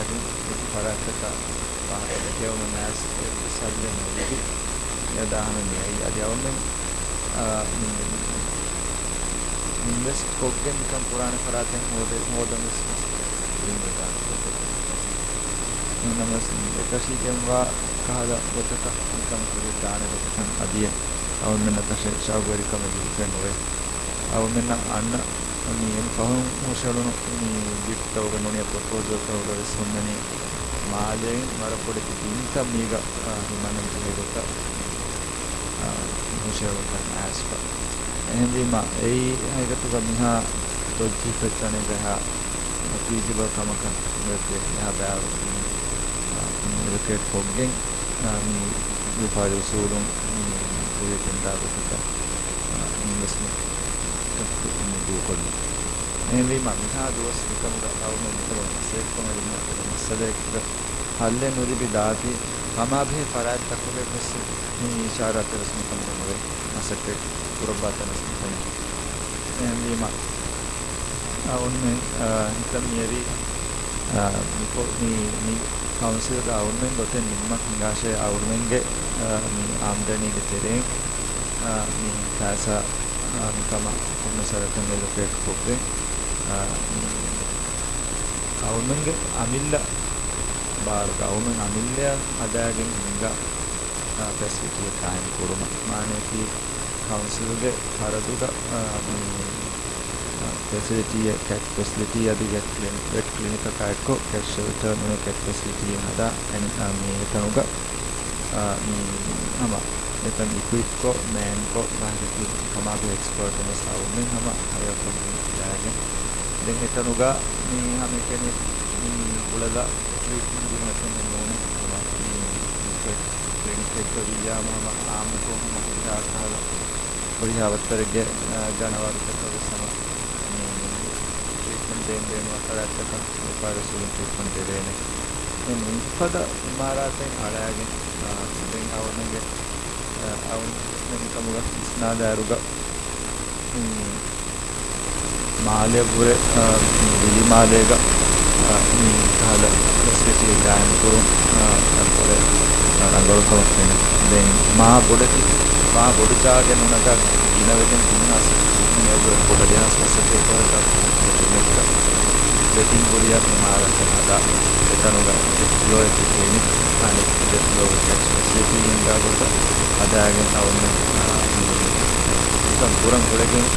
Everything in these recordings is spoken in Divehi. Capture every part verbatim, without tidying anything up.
ގެން އެކި ފަރާތްތަކަށް ފަހަތަށް ދެކެވުމަށް މާސް އެއްވެސް ހައްލެއް ނުލިބި އެ ދާހަނަ މިއައީ. އަދި އަވަމެން، އާ، މި އިންވެސްޓް ކޮށްގެން މިކަން ކުރާނެ ފަރާތެއް ހޯދެ-، ހޯދަން ވެސް މަސައްކަތް ކުރިން ވެދާނެ. އެހެންނަމަވެސް އެކަށީގެންވާ ކަހަލަ ގޮތަކަށް މިކަން ކުރިއަށް ދާނެ ގޮތަކަށް އަދިއެއް އަވަމެންނަށް ތަށެއް ޝައުގުވެރިކަމެއް ލިބިފައެއް ނުވޭ. އަވަމެންނަށް އަންނަ މި އެންމެ ފަހުން ހުށައެޅުނު މި ބިޑްތަކުގަ ނޫނީ ޕްރޮޕޯޒަލްތަކުގަ ވެސް ހުންނަނީ މާލޭގެ ވަރަށް ބޮޑެތި ބިންތައް މީގަ، އާ، ހިމަނަން ޖެހޭ ގޮތަށް، އާ، ހުށައެޅުންތައް އައިސްފަ. އެހެންވީމަ، އެއީ ހަގީގަތުގަ މިހާ ދޮއްޖި ފެއްޗަނެއްގަ އެހާ ފީޒިބަލް ކަމަކަށް ނުވެއްޖެ. އެހާ ބައިވަރު މި، އާ، މި އެލޮކޭޓް ކޮށްގެން، އާ، މި ވިޔަފާރި އުސޫލުން މި ކުރިއަށް ގެންދާ ގޮތަކަށް، އާ، އިންވެސްޓްމަންޓް ދޫކޮށްލުން. އެހެންވީމަ، މިހާ ދުވަސް މިކަމުގަ އަވަމެން މިކަމަށް މަސައްކަތްކޮށް އެދުމަށް މައްސަލައެއްގަ ހައްލެއް ނުލިބި ދާތީ، ކަމާބެހޭ ފަރާތްތަކުގެ ވެސް މި އިޝާރާތެއް ވެސް މިކަމުގަ ނުވޭ. މަސައްކަތް ކުރައްވާތަން ވެސް މިކަމުގަ. އެހެންވީމަ، އަވަމެން، އާ، ހިތަށް މިއެރީ، އާ، މިކޮ-، މި، މި ކައުންސިލްގަ އަވަމެން ގޮތެއް ނިންމަން ހިނގާށޭ، އަވަމެންގެ، އާ، މި އާމްދަނީގެ ތެރެއިން، އާ، މި ފައިސާ، އާ، މިކަމަށް ކޮންމެ ސަރަކަށް އެލޮކޭޓް ކޮށްގެން، އާ، މި އަވަމެންގެ އަމިއްލަ ބާރުގަ އަވަމެން އަމިއްލައަށް ހަދާގެން ހިންގާ، އާ، ފެސިލިޓީއެއް ޤާއިމް ކުރުމަށް. މާނަޔަކީ، ކައުންސިލްގެ ޚަރަދުގަ، އާ، މި، އާ، ފެސިލިޓީއެއް، ކެޓް ފެސިލިޓީ އަދި ވެޓް ކްލިނި-، ވެޓް ކްލިނިކަކާ އެއްކޮށް، ކެޓް ޝެލްޓަރ ނޫނީ ކެޓް ފެސިލިޓީއެއް ހަދާ، އެ، އާ، މި އެތަނުގަ، އާ، މި ހަމަ އެތަން އިކުއިޕްކޮށް، މޭންކޮށް، ބަހަކަކީ ކަމާބެހޭ އެކްސްޕާޓުން ވެސް އަވަމެން ހަމަ ހަޔާކޮށް ލާގެން. ދެން އެތަނުގަ މި ހަމައެކަނި މި ބުޅަލަށް ޓްރީޓްމަންޓް ދިނުމަށް ނޫނީ ހަމަ މި ކްލިނިކެއްގަ ވިއްޔާމު ހަމަ އާއްމުކޮށް ހަމަ ހުރިހާ ކަހަލަ ހުރިހާ ވައްތަރެއްގެ، އާ، ގަނަވާރުތަކަށް ވެސް ހަމަ މި ޓްރީޓްމަންޓް ދޭން ބޭނުންވާ ފަރާތްތަކަށް ވިޔަފާރި އުސޫލުން ޓްރީޓްމަންޓް ދެވޭނެ. ދެން މިފަދަ އިމާރާތެއް އަޅާގެން، އާ، ދެން އަވަމެންގެ، އާ، އަވަމެން މިކަމުގަ ވިސްނާލާއިރުގަ މި މާލެއަށްވުރެ، އާ، މި ވިލި މާލޭގަ، އާ، މި ކަހަލަ ފެސިލިޓީއެއް ގާއިމްކުރުން، އާ، ވަރަށް ބޮޑެތި ރަނގަޅު ކަމަށް ފެނޭ. ދެން މާ ބޮޑެތި، މާ ބޮޑު ޖާގައެއް ނުނަގާ ގިނަވެގެން ތިން ހާސް އެކްޓަރުން އެއަށްވުރެ ކުޑަ ދެހާސް ފަސްސަތޭކަ އެކަރަކަށް ވެޓިންގ ހުރި އިމާރާތެއް ހަދާ، އެތަނުގަ ދެ ފްލޯއެއްގެ ކްލިނިކް، އަނެއް ދެ ފްލޯގެ ކެޓް ފެސިލިޓީ ހިންގާ ގޮތަށް ހަދާގެން އަވަމެން، އާ، މި މިކަން ކުރަން އުޅެގެން،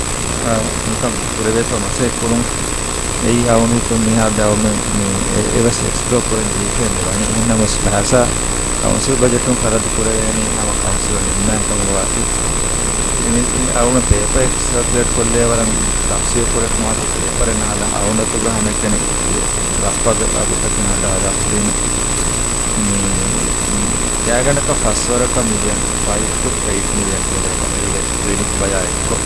އާ، މިކަން ކުރެވޭތޯ މަސައްކަތް ކުރުން. އެއީ އަވަމެން މިހާ ދެ އަވަމެން މި އެ-، އެވެސް އެކްސްޕްލޯ ކުރަން ޖެހިފައެއް ނުވަނީ. އެހެންނަމަވެސް ފައިސާ ކައުންސިލް ބަޖެޓުން ޚަރަދު ކުރެވޭނީ ހަމަ ކައުންސިލަށް ނިންމާ ކަމަށް ވާތީ. އަވަމެން ޕޭޕަރެއް ސަރކިއުލޭޓް ކޮށްލޭ ވަރަށް ތަފްސީލް ކުރެއްވުމާއެކު ޕޭޕަރެއް ނަހަލާ އަވަންދަތުގަ ހަމައެކަނި ރައްޕަގެ ވަގުތަކީ ހަދާލާފަ ދީނު. މި ގާތްގަނޑަކަށް ފަސްވަރަކަށް މިލިއަން ފައިވް ޓު އެއިޓް މިލިއަން ޑޮލަރު އެއީ ކްލިނިކް ބަޔާ އެއްކޮށް،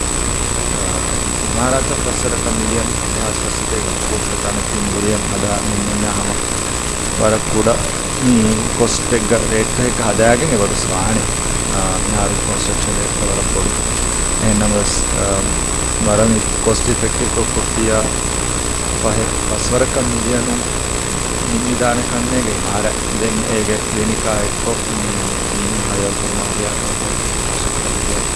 އިމާރާތަށް ފަސްވަރަކަށް މިލިއަން ދެހާސް ފަސްސަތޭކަ ކޯޓި ގަނެ ތިން ބިލިއަން ހަދާ ނިންމެންޏާ ހަމަ ވަރަށް ކުޑަ މި ކޮސްޓެއްގަ ރޭޓްތަކެއްގަ ހަދާގެން އެބަރުސް ވާނެ. އާ، މިހާރު ކޮންސްޓްރަކްޝަން ރޭޓްތައް ވަރަށް ބޮޑު. އެހެންނަމަވެސް، އާ، ވަރަށް މި ކޮސްޓް އިފެކްޓިވްކޮށް ކޮށްފިއްޔާ ފަހެ ފަސްވަރަކަށް މިލިއަނުން ނިންމިދާނެ ކަންނޭނގެ އިމާރާތް. ދެން އޭގެ ކްލިނިކާ އެއްކޮށް މި މީހުން ހަޔާކުރުމާ ހުރިހާ ކަމެއް ފަސް މިލިއަން.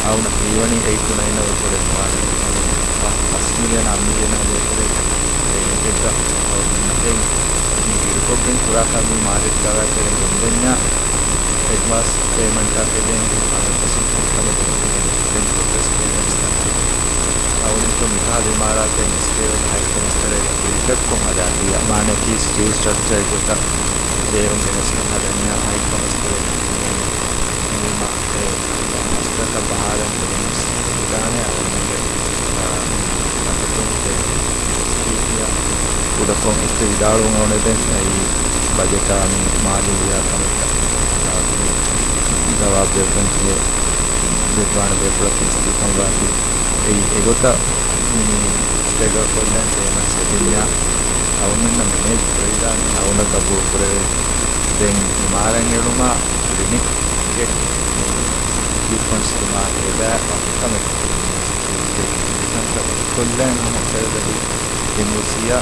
އަވަން ހީވަނީ އެއިޓް ޓު ނައިން އަށް އެކަރެއް ނުވާނެ. ފަސް މިލިއަން އަށް މިލިއަނާ ދޭތެރޭގަ ރޭންޖެއްގަ އަވަމެންނަށް ދެން މި ބިޑްކޮށްގެން ކުރާކަށް މި މާލެ ގަވާއިދުވެރިން ގެންދެންޏާ އެޑްވާންސް ޕޭމަންޓާ ކެދެން ހަންޑްރެޑް ޕަސެންޓް ފުލްކަމެއް ދެން އިންޓްރެސްޓް ޕޭމަންޓްސް ތަން އަވަންތޯ މިކަހަލަ އިމާރާތެއް މިސްކޭލް ހައިކޮން އިސްތަރޭ ޕްރީފެބްކޮށް ހަދާފިއްޔާ މާނައަކީ ސްޓީލް ސްޓްރަކްޗަރެއް ގޮތަށް ބޭރުން ގެނެސްގެން ހަދަންޏާ ހައިކޮން އިސްތަރޭ އެހެންވީމަ އެ މަސްތަކަށް ބަހާލަން ކުރަންވެސް ހިނގާނެ އަހަރެންގެ، އާ، އަތަކުން އެ ސްޓީޓީއަށް ކުޑަކޮށް އެއްޗެއް ވިދާޅުވުން އަޅުގަނޑު އެބަ އެއީ ބަޖެޓާ މި މާލީ ހުރިހާ ކަމެއްގަ، އާ، މި ޖަވާބު ދެއްވަން ޖެހޭ، ދެއްވާނެ ބޭފުޅަކީ މުސްލިމް ކަމުގައި އެއީ އެގޮތަށް މި ސްޓެގަރ ކޮށްލަން ޕޭމަންޓްސް އެދިންޏާ އަވަމެންނަށް މެނޭޖް ކުރެވިދާނެ އަވަނަށް ގަބޫލު ކުރެވޭ. ދެން އިމާރާތް އެޅުމާ ކްލިނިކް އެކް އިކްއިޕްމަންޓްސް ދިމާ އެބަ ވަކި ކަމެއް ކޮށް މިކަންތައް ކޮށްލަން ހަމަ ކައިރު ދަދި އެމްއީސީއާ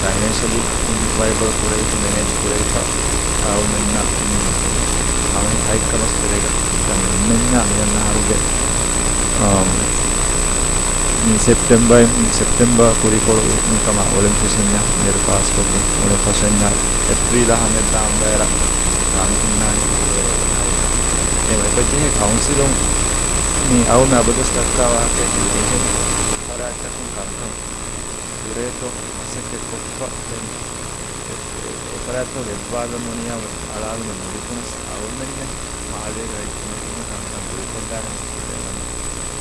ފައިނޭންޝަލީ ވައިބަލް ކުރެވިފަ، މެނޭޖް ކުރެވިފަ، އަޅުމެންނަށް މި ހަމަ ހަތްކަމަސް ތެރޭގަ މި އަންނަންޏާ މި އަންނަ އަހަރުގެ، އާ، މި ސެޕްޓެމްބަރ، މި ސެޕްޓެމްބަރ ކުރީކޮޅު މިކަމާ އޮޅެން ފެށިންޏާ މިއަދު ފާސްކޮށްދިން އޮޅެން ފަށަންޏާ އޭޕްރީލާ ހަމައަށް ދާން ބައިރަށް މި ހުންނާނީ. އެ އެބަޖެހޭ ކައުންސިލުން މި އައުމެ އަބަދުވެސް ދައްކާ ވާހަކައެއް މި އެހެން ފަރާތްތަކުން ކަންކަން ކުރޭތޯ މަސައްކަތްކޮށްފަ ދެން އެ، އެ، އެފަރާތްތަކުގެ އެއްވާލުން ނޫނިޔާ އަޅާލުމެއް ނުލިބުނަސް އަޅުމެންނެއް މާލޭގަ ރައްޔިތުންނަށް ކަންކަން ކުރިކޮށްލާނެ މަސައްކަތް އެޅަން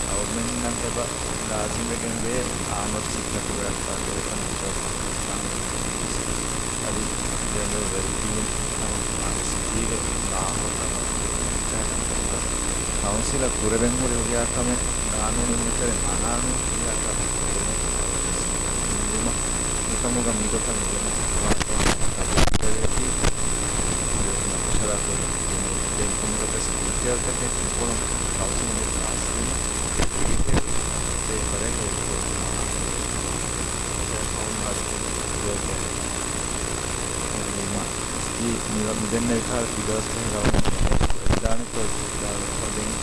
އަޅުމެންނަށް އެބަ ލާޒިމްވެގެން ވޭ އާމަދު ސިއްހަތުގެ ރައްކާތެރިކަން އިންޝުއަރ ކޮށްފަ އިސްލާމީ ސިޓީ އަދި ޖެނެރަލް ވެލްބީއިން ހަމަ މާލެ ސިޓީގެ މާހައުލަށް ކައުންސިލަށް ކުރެވެން ހުރި ހުރިހާ ކަމެއް ގާނޫނު ހިމެނި ތެރެއިން އަނާނީ ހުރިހާ ކަމެއް ކުރެވުނު މިކަމުގަ މިގޮތަށް މިގެން ސިފަވާތަކަށް ގަބޫލުކުރެވޭތީ، މަޝްވަރާކޮށް ދެން ކޮންމެ ގޮތަކަށް ޑީޓެއިލްތަކެއް ނުކުޅުން ކައުންސިލުން ވެސް ފާސްވީމަ ޑީޓެއިލް އެ ފަރެއް އެ ފަރެއް މި، މި، މިދެންނެވި ކަހަލަ ފިގަރސްތަކެއް ރަވަން ވެދާނެތޯ ވެދާނެ ފަދައިން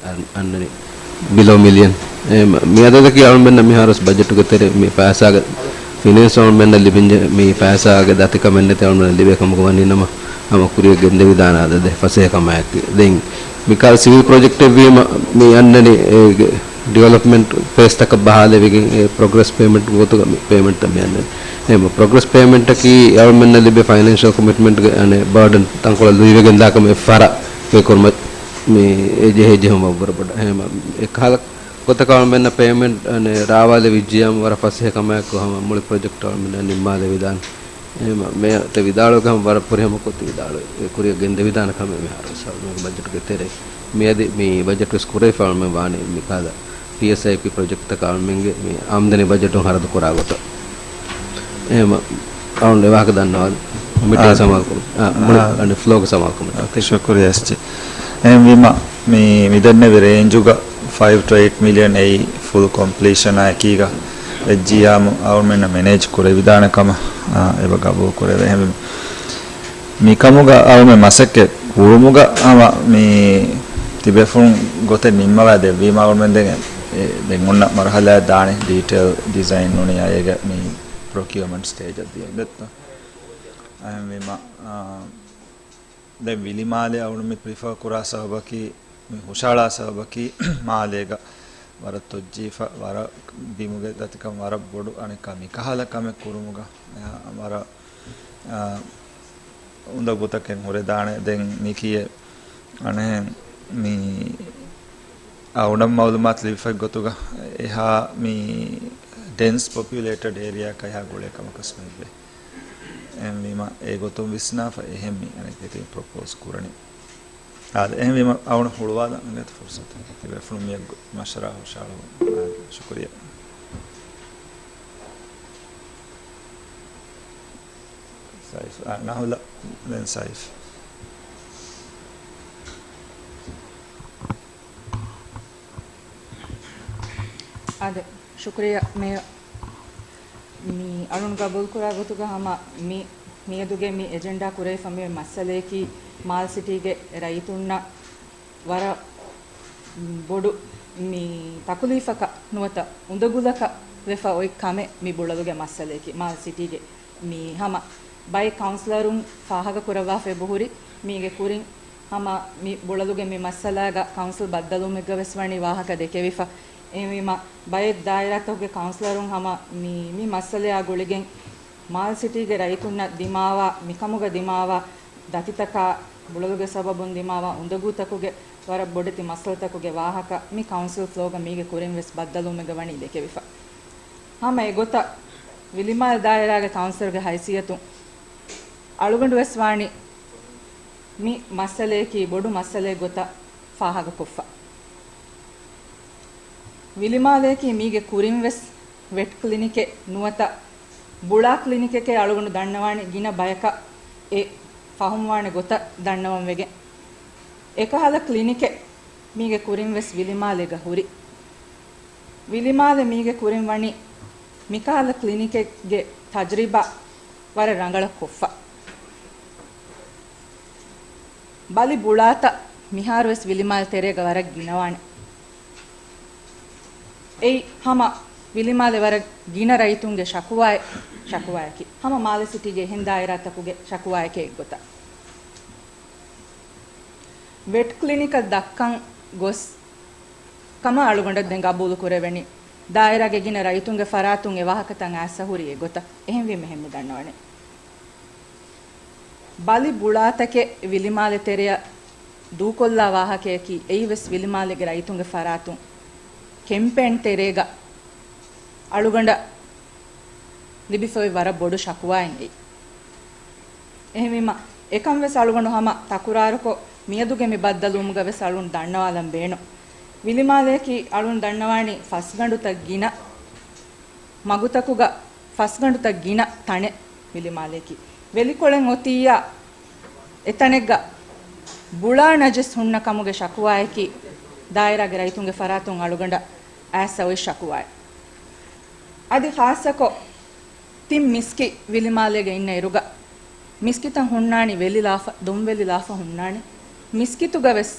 އަން-، އަންނަނީ ބިލޯ މިލިއަން. އެ، މ-، މި އަދަދަކީ އަޅުމެންނަށް މިހާރުވެސް ބަޖެޓުގެ ތެރޭ މި ފައިސާގެ ފިނޭންސް އަޅުމެންނަށް ލިބިންޖެ، މި ފައިސާގެ ދަތިކަމެއް ނެތި އަޅުމެންނަށް ލިބޭ ކަމުގަ ވަނީ ނަމަ، ހަމަ ކުރިއަށް ގެންދެވިދާނެ އަދަދެއް ފަސޭހަ ކަމާއެކީ. ދެން މިކާ ސިވިލް ޕްރޮޖެކްޓެއް ވީމަ، މި އަންނަނީ އޭގެ ޑިވެލޮޕްމަންޓް ފޭސްތަކަށް ބަހާލެވިގެން އެ ޕްރޮގްރެސް ޕޭމަންޓް ގޮތުގަ މި ޕޭމަންޓްތައް މި އަންނަނީ. އެހެން ޕްރޮގްރެސް ޕޭމަންޓަކީ އަޅުމެންނަށް ލިބޭ ފައިނޭންޝަލް ކޮމިޓްމަންޓްގެ އަނެއް ބާޑަން ތަންކޮޅެއް ލުއިވެގެންދާ ކަމެއް ފަރަށް ވެ ކުރުމަށް މި އެ ޖެހޭ ޖެހުމަށް ވަރަށް ބޮޑަށް. އެހެން އެކަހަލަ ގޮތަކަށް އަޅުމެންނަށް ޕޭމެންޓް އަނެއް ރާވާލެވިއްޖިއްޔާމު ވަރަށް ފަސޭހަ ކަމާއެކު ހަމަ މުޅި ޕްރޮޖެކްޓް އަޅުމެންނަށް ނިންމާލެވިދާނެ. އެހެން މިއަދު ވިދާޅުވެގެން ވަރަށް ފުރިހަމަކޮށް ތި ވިދާޅުވި ކުރިއަށް ގެންދެވިދާނެ ކަމެއް މިހާރު ސަރުކާރުގެ ބަޖެޓުގެ ތެރޭ. މިއަދި މި ބަޖެޓް ވެސް ކުރެވިފަ އަޅުމެން ވާނީ މިކަހަލަ ޓީއެސްއައިޕީ ޕްރޮޖެކްޓްތަކަށް އަޅުމެންގެ މި އާމްދަނީ ބަޖެޓުން ހަރަދު ކުރާ ގޮތަށް. އެހެން އަޅުން އެ ވާހަކަ ދަންނަވާލި. މިޓިން އާ، ސަމާލުކުރުން. އާ، މުޅި އާ، އަނެއް ފްލޯގެ ސަމާލުކުރުން. ޝުކުރިއްޔާ އެސްޖީ. އެހެންވީމަ، މި، މިދެންނެވި ރޭންޖުގަ ފައިވް ޓު އެއިޓް މިލިއަން އެއީ ފުލް ކޮމްޕްލީޝަނާ އެކީގަ ވެއްޖިއްޔާމު އަޅުމެންނަށް މެނޭޖް ކުރެވިދާނެ ކަމަށް، އާ، އެބަ ގަބޫލު ކުރެވޭ. އެހެންވީމަ، މިކަމުގަ އަޅުމެން މަސައްކަތް ކުރުމުގަ ހަމަ މި ތިބޭފުޅުން ގޮތެއް ނިންމަވާ ދެއްވީމަ އަޅުމެން ދެން އެ، ދެން އޮންނަ މަރުހަލާ ދާނެ ޑީޓެއިލް ޑިޒައިން ނޫނީ އޭގެ މި ޕްރޮކިއުމަންޓް ސްޓޭޖަށް ދިޔަ އިނދެއްތަ؟ އެހެންވީމަ، އާ، ދެން ވިލިމާލެ އަޅުން މި ޕްރިފަރ ކުރާ ސަބަބަކީ، މި ހުށަހަޅާ ސަބަބަކީ މާލޭގަ ވަރަށް ތޮއްޖީފަ، ވަރަށް ބިމުގެ ދަތިކަން ވަރަށް ބޮޑު އަނެއްކާ މިކަހަލަ ކަމެއް ކުރުމުގަ، އާ، ވަރަށް، އާ، އުނދަގޫތަކެއް ހުރެދާނެ. ދެން މިކިޔޭ އަނެއް މި އަޅުންނަށް މައުލޫމާތު ލިބިފައި ގޮތުގަ އެހާ މި ޑެންސް ޕޮޕިއުލޭޓެޑް އޭރިއާއަކާ އެހާ ގުޅޭ ކަމަކަސް ނުއެއްވޭ. އެހެންވީމަ އެގޮތުން ވިސްނާފަ އެހެން މި އަނެއްކާ ޕްރޮޕޯޒް ކުރަނީ. އާދެ، އެހެންވީމަ އަޅުން ހުޅުވާލަން އިނގޭތަ ފުރުސަތު. ތިބޭފުޅުން މިއަށް މަޝްވަރާ ހުށަހަޅު. އާދެ، ޝުކުރިއްޔާ. ސައިފް، އާ، ނަހުލަ ދެން ސައިފް. އާދެ، ޝުކުރިއްޔާ މޭޔަރ. މި އަޅުން ގަބޫލުކުރާ ގޮތުގަ ހަމަ މި މިއަދުގެ މި އެޖެންޑާ ކުރެވިފަ މި މައްސަލަޔަކީ މާލެ ސިޓީގެ ރައްޔިތުންނަށް ވަރަށް ބޮޑު މި ތަކުލީފަކަށް ނުވަތަ އުނދަގުލަކަށް ވެފަ އޮތް ކަމެއް މި ބުޅަލުގެ މައްސަލަޔަކީ. މާލެ ސިޓީގެ މި ހަމަ ބައެއް ކައުންސިލަރުން ފާހަގަ ކުރައްވާފަ އެބަހުރި މީގެ ކުރިން ހަމަ މި ބުޅަލުގެ މި މައްސަލާގަ ކައުންސިލް ބައްދަލުވުމެއްގަ ވެސް ވަނީ ވާހަކަ ދެކެވިފަ. އެހެންވީމަ ބައެއް ދާއިރާތަކުގެ ކައުންސިލަރުން ހަމަ މި، މި މައްސަލަޔާ ގުޅިގެން މާލެ ސިޓީގެ ރައްޔިތުންނަށް ދިމާވާ، މިކަމުގަ ދިމާވާ ދަތިތަކާ، ބުޅަލުގެ ސަބަބުން ދިމާވާ އުނދަގޫތަކުގެ ވަރަށް ބޮޑެތި މައްސަލަތަކުގެ ވާހަކަ މި ކައުންސިލް ފްލޯގަ މީގެ ކުރިން ވެސް ބައްދަލުވުމެއްގަ ވަނީ ދެކެވިފަ. ހަމަ އެގޮތަށް ވިލިމާލެ ދާއިރާގެ ކައުންސިލަރުގެ ހައިސިއްޔަތުން އަޅުގަނޑު ވެސް ވާނީ މި މައްސަލަޔަކީ ބޮޑު މައްސަލައެއް ގޮތަށް ފާހަގަކޮށްފަ. ވިލިމާލެއަކީ މީގެ ކުރިން ވެސް ވެޓް ކްލިނިކެއް ނުވަތަ ބުޅާ ކްލިނިކެކޭ އަޅުގަނޑު ދަންނަވާނީ ގިނަ ބަޔަކަށް އެ ފަހުމްވާނެ ގޮތަށް ދަންނަވަން ވެގެން. އެކަހަލަ ކްލިނިކެއް މީގެ ކުރިން ވެސް ވިލިމާލޭގަ ހުރި. ވިލިމާލެ މީގެ ކުރިން ވަނީ މިކަހަލަ ކްލިނިކެއްގެ ތަޖްރިބާ ވަރަށް ރަނގަޅަށް ކޮށްފަ. ބަލި ބުޅާތައް މިހާރުވެސް ވިލިމާލެ ތެރޭގަ ވަރަށް ގިނަވާނެ. އެއީ ހަމަ ވިލިމާލެ ވަރަށް ގިނަ ރައްޔިތުންގެ ޝަކުވާއެއް، ޝަކުވާއަކީ ހަމަ މާލެ ސިޓީގެ އެހެން ދާއިރާތަކުގެ ޝަކުވާއެކޭ އެއްގޮތަށް. ވެޓް ކްލިނިކަށް ދައްކަން ގޮސް ކަމަށް އަޅުގަނޑަށް ދެން ގަބޫލު ކުރެވެނީ. ދާއިރާގެ ގިނަ ރައްޔިތުންގެ ފަރާތުން އެ ވާހަކަތައް އައިސް ހުރީ އެގޮތަށް. އެހެންވީމަ އެހެން މި ދަންނަވަނީ. ބަލި ބުޅާތަކެއް ވިލިމާލެ ތެރެއަށް ދޫކޮށްލާ ވާހަކަޔަކީ، އެއީވެސް ވިލިމާލޭގެ ރައްޔިތުންގެ ފަރާތުން ކެމްޕޭން ތެރޭގަ އަޅުގަނޑަށް ލިބިފައި ވަރަށް ބޮޑު ޝަކުވާއެއް އެއީ. އެހެންވީމަ، އެކަން ވެސް އަޅުގަނޑު ހަމަ ތަކުރާރުކޮށް، މިއަދުގެ މި ބައްދަލުވުމުގަ ވެސް އަޅުން ދަންނަވާލަން ބޭނުން. ވިލިމާލެއަކީ އަޅުން ދަންނަވާނީ ފަސްގަނޑުތައް ގިނަ މަގުތަކުގަ ފަސްގަނޑުތައް ގިނަ ތަނެއް ވިލިމާލެއަކީ. ވެލިކޮޅެއް އޮތިއްޔާ އެތަނެއްގަ ބުޅާ ނަޖިސް ހުންނަ ކަމުގެ ޝަކުވާއަކީ ދާއިރާގެ ރައްޔިތުންގެ ފަރާތުން އަޅުގަނޑަށް އައިސް އޮތް ޝަކުވާއެއް. އަދި ޚާއްޞަކޮށް ތިން މިސްކިތް ވިލިމާލޭގަ އިންނަ އިރުގަ މިސްކިތަށް ހުންނާނީ ވެލި ލާފަ، ދޮންވެލި ލާފަ ހުންނާނީ. މިސްކިތުގަ ވެސް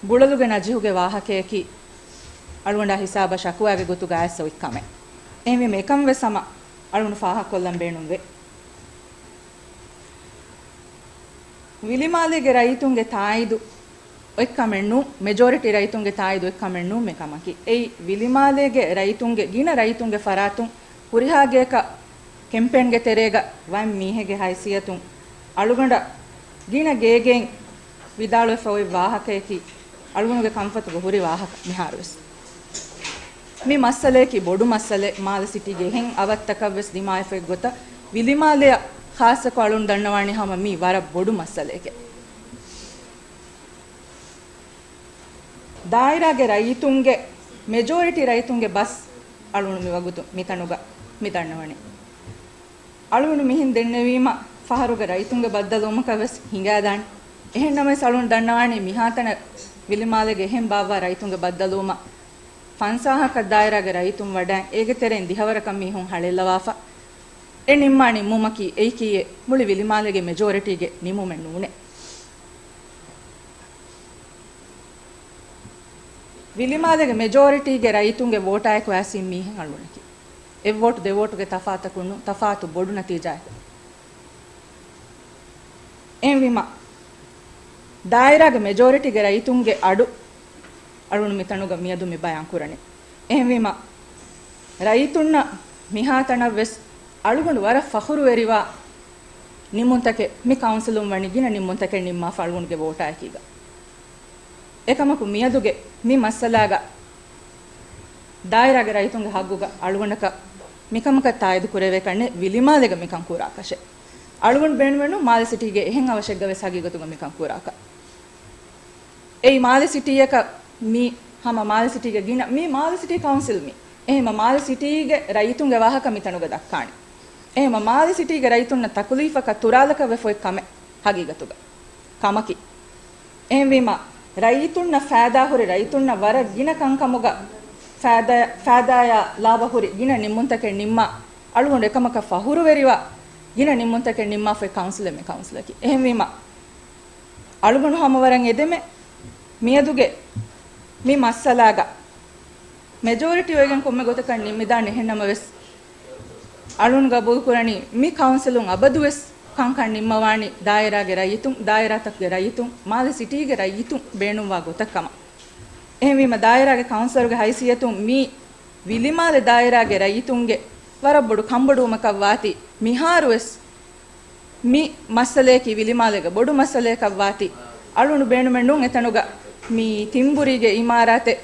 ބުޅަލުގެ ނަޖިހުގެ ވާހަކަޔަކީ އަޅުގަނޑާ ހިސާބަށް ޝަކުވާގެ ގޮތުގަ އައިސް އޮތް ކަމެއް. އެހެންވީމަ އެކަން ވެސް ހަމަ އަޅުގަނޑު ފާހަގަކޮށްލަން ބޭނުންވޭ. ވިލިމާލޭގެ ރައްޔިތުންގެ ތާއީދު އޮތް ކަމެއް ނޫން، މެޖޯރިޓީ ރައްޔިތުންގެ ތާއީދު އޮތް ކަމެއް ނޫން މި ކަމަކީ. އެއީ ވިލިމާލޭގެ ރައްޔިތުންގެ، ގިނަ ރައްޔިތުންގެ ފަރާތުން ހުރިހާ ގެޔަކަށް ކެމްޕޭންގެ ތެރޭގަ ވަން މީހެއްގެ ހައިސިއްޔަތުން އަޅުގަނޑަށް ގިނަ ގޭގެއިން ވިދާޅުވެފަ އޮތް ވާހަކަޔަކީ، އަޅުގަނޑުގެ ކަންފަތުގަ ހުރި ވާހަކަ މިހާރުވެސް. މި މައްސަލަޔަކީ ބޮޑު މައްސަލައެއް، މާލެ ސިޓީގެ އެހެން އަވަށްތަކަށްވެސް ދިމާވެފަ އޮތް ގޮތަށް ވިލިމާލެއަށް ޚާއްޞަކޮށް އަޅުން ދަންނަވާނީ ހަމަ މީ ވަރަށް ބޮޑު މައްސަލައެކޭ. ދާއިރާގެ ރައްޔިތުންގެ މެޖޯރިޓީ ރައްޔިތުންގެ ބަސް އަޅުން މިވަގުތު މިތަނުގަ މި ދަންނަވަނީ. އަޅުގަނޑު މިހެން ދެންނެވީމަ ފަހަރުގެ ރައްޔިތުންގެ ބައްދަލުވުމަކަށް ވެސް ހިނގާދާނެ. އެހެންނަމަވެސް އަޅުން ދަންނަވާނީ މިހާތަނަށް ވިލިމާލޭގެ އެހެން ބާއްވާ ރައްޔިތުންގެ ބައްދަލުވުމަށް ފަންސާހަކަށް ދާއިރާގެ ރައްޔިތުން ވަޑައި، އޭގެ ތެރެއިން ދިހަވަރަކަށް މީހުން ހަޅޭއްލަވާފަ. އެ ނިންމާ ނިންމުމަކީ އެއީކީއެއް މުޅި ވިލިމާލޭގެ މެޖޯރިޓީގެ ނިންމުމެއް ނޫނޭ. ވިލިމާލޭގެ މެޖޯރިޓީގެ ރައްޔިތުންގެ ވޯޓާއެކު އައިސް މީހެއް އަޅުގަނޑަކީ. އެއް ވޯޓު ދެ ވޯޓުގެ ތަފާތަކުން ނޫން، ތަފާތު ބޮޑު ނަތީޖާއެކު. އެހެންވީމަ، ދާއިރާގެ މެޖޯރިޓީގެ ރައްޔިތުންގެ އަޑު އަޅުން މިތަނުގަ މިއަދު މި ބަޔާން ކުރަނީ. އެހެންވީމަ، ރައްޔިތުންނަށް މިހާތަނަށް ވެސް އަޅުގަނޑު ވަރަށް ފަޚުރުވެރިވާ ނިންމުންތަކެއް، މި ކައުންސިލުން ވަނީ ގިނަ ނިންމުންތަކެއް ނިންމާފަ އަޅުގަނޑުގެ ވޯޓާއެކީގަ. އެކަމަކު މިއަދުގެ މި މައްސަލާގަ ދާއިރާގެ ރައްޔިތުންގެ ހައްގުގަ އަޅުގަނޑަކަށް މިކަމަކަށް ތާއީދު ކުރެވޭކަށް ނެތް، ވިލިމާލޭގަ މިކަން ކުރާކަށެއް. އަޅުގަނޑު ބޭނުމެއް ނޫން މާލެ ސިޓީގެ އެހެން އަވަށެއްގަ ވެސް ހަގީގަތުގަ މިކަން ކުރާކަށް. އެއީ މާލެ ސިޓީއަކަށް މީ ހަމަ މާލެ ސިޓީގެ ގިނަ، މީ މާލެ ސިޓީ ކައުންސިލް މީ. އެހެންވީމަ މާލެ ސިޓީގެ ރައްޔިތުންގެ ވާހަކަ މިތަނުގަ ދައްކާނެ. އެހެންވީމަ މާލެ ސިޓީގެ ރައްޔިތުންނަށް ތަކުލީފަކަށް ތުރާލަކަށް ވެފަ އޮތް ކަމެއް ހަގީގަތުގަ. ކަމަކީ. އެހެންވީމަ ރައްޔިތުންނަށް ފައިދާ ހުރި، ރައްޔިތުންނަށް ވަރަށް ގިނަ ކަންކަމުގަ ފައިދާ، ފައިދާއާ ލާބަ ހުރި ގިނަ ނިންމުންތަކެއް ނިންމާ، އަޅުގަނޑު އެކަމަކަށް ފަޚުރުވެރިވާ ގިނަ ނިންމުންތަކެއް ނިންމާފައި ކައުންސިލެއް މި ކައުންސިލަކީ. އެހެންވީމަ އަޅުގަނޑު ހަމަ ވަރަށް އެދެމެ މިއަދުގެ މި މައްސަލާގަ މެޖޯރިޓީ އޮތްގެން ކޮންމެ ގޮތަކަށް ނިންމިދާނެ. އެހެންނަމަވެސް، އަޅުން ގަބޫލު ކުރަނީ މި ކައުންސިލުން އަބަދުވެސް ކަންކަން ނިންމަވާނީ ދާއިރާގެ ރައްޔިތުން، ދާއިރާތަކުގެ ރައްޔިތުން، މާލެ ސިޓީގެ ރައްޔިތުން ބޭނުންވާ ގޮތަށް ކަމަށް. އެހެންވީމަ، ދާއިރާގެ ކައުންސިލަރުގެ ހައިސިއްޔަތުން މީ ވިލިމާލެ ދާއިރާގެ ރައްޔިތުންގެ ވަރަށް ބޮޑު ކަންބޮޑުވުމަކަށް ވާތީ، މިހާރުވެސް މި މައްސަލަޔަކީ ވިލިމާލޭގެ ބޮޑު މައްސަލަޔަކަށް ވާތީ. އަޅުން ބޭނުމެއް ނޫން އެތަނުގަ މި ތިންބުރީގެ އިމާރާތެއް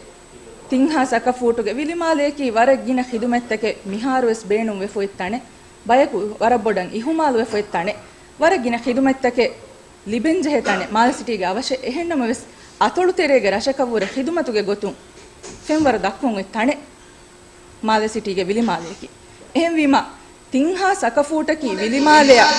ތިންހާސް އަކަފޫޓުގެ ވިލިމާލެއަކީ ވަރަށް ގިނަ ޚިދުމަތްތަކެއް މިހާރުވެސް ބޭނުން ވެފަ އޮތް ތަނެއް، ބަޔަކު ވަރަށް ބޮޑަށް އިހުމާލު ވެފަ އޮތް ތަނެއް، ވަރަށް ގިނަ ޚިދުމަތްތަކެއް ލިބެންޖެހޭ ތަނެއް މާލެ ސިޓީގެ އަވަށެއް. އެހެންނަމަވެސް، އަތޮޅުތެރޭގެ ރަށަކަށްވުރެ ޚިދުމަތުގެ ގޮތުން ފެންވަރު ދައްކަން އޮތް ތަނެއް މާލެ ސިޓީގެ ވިލިމާލެއަކީ. އެހެންވީމަ، ތިންހާސް އަކަފޫޓަކީ ވިލިމާލެއަށް.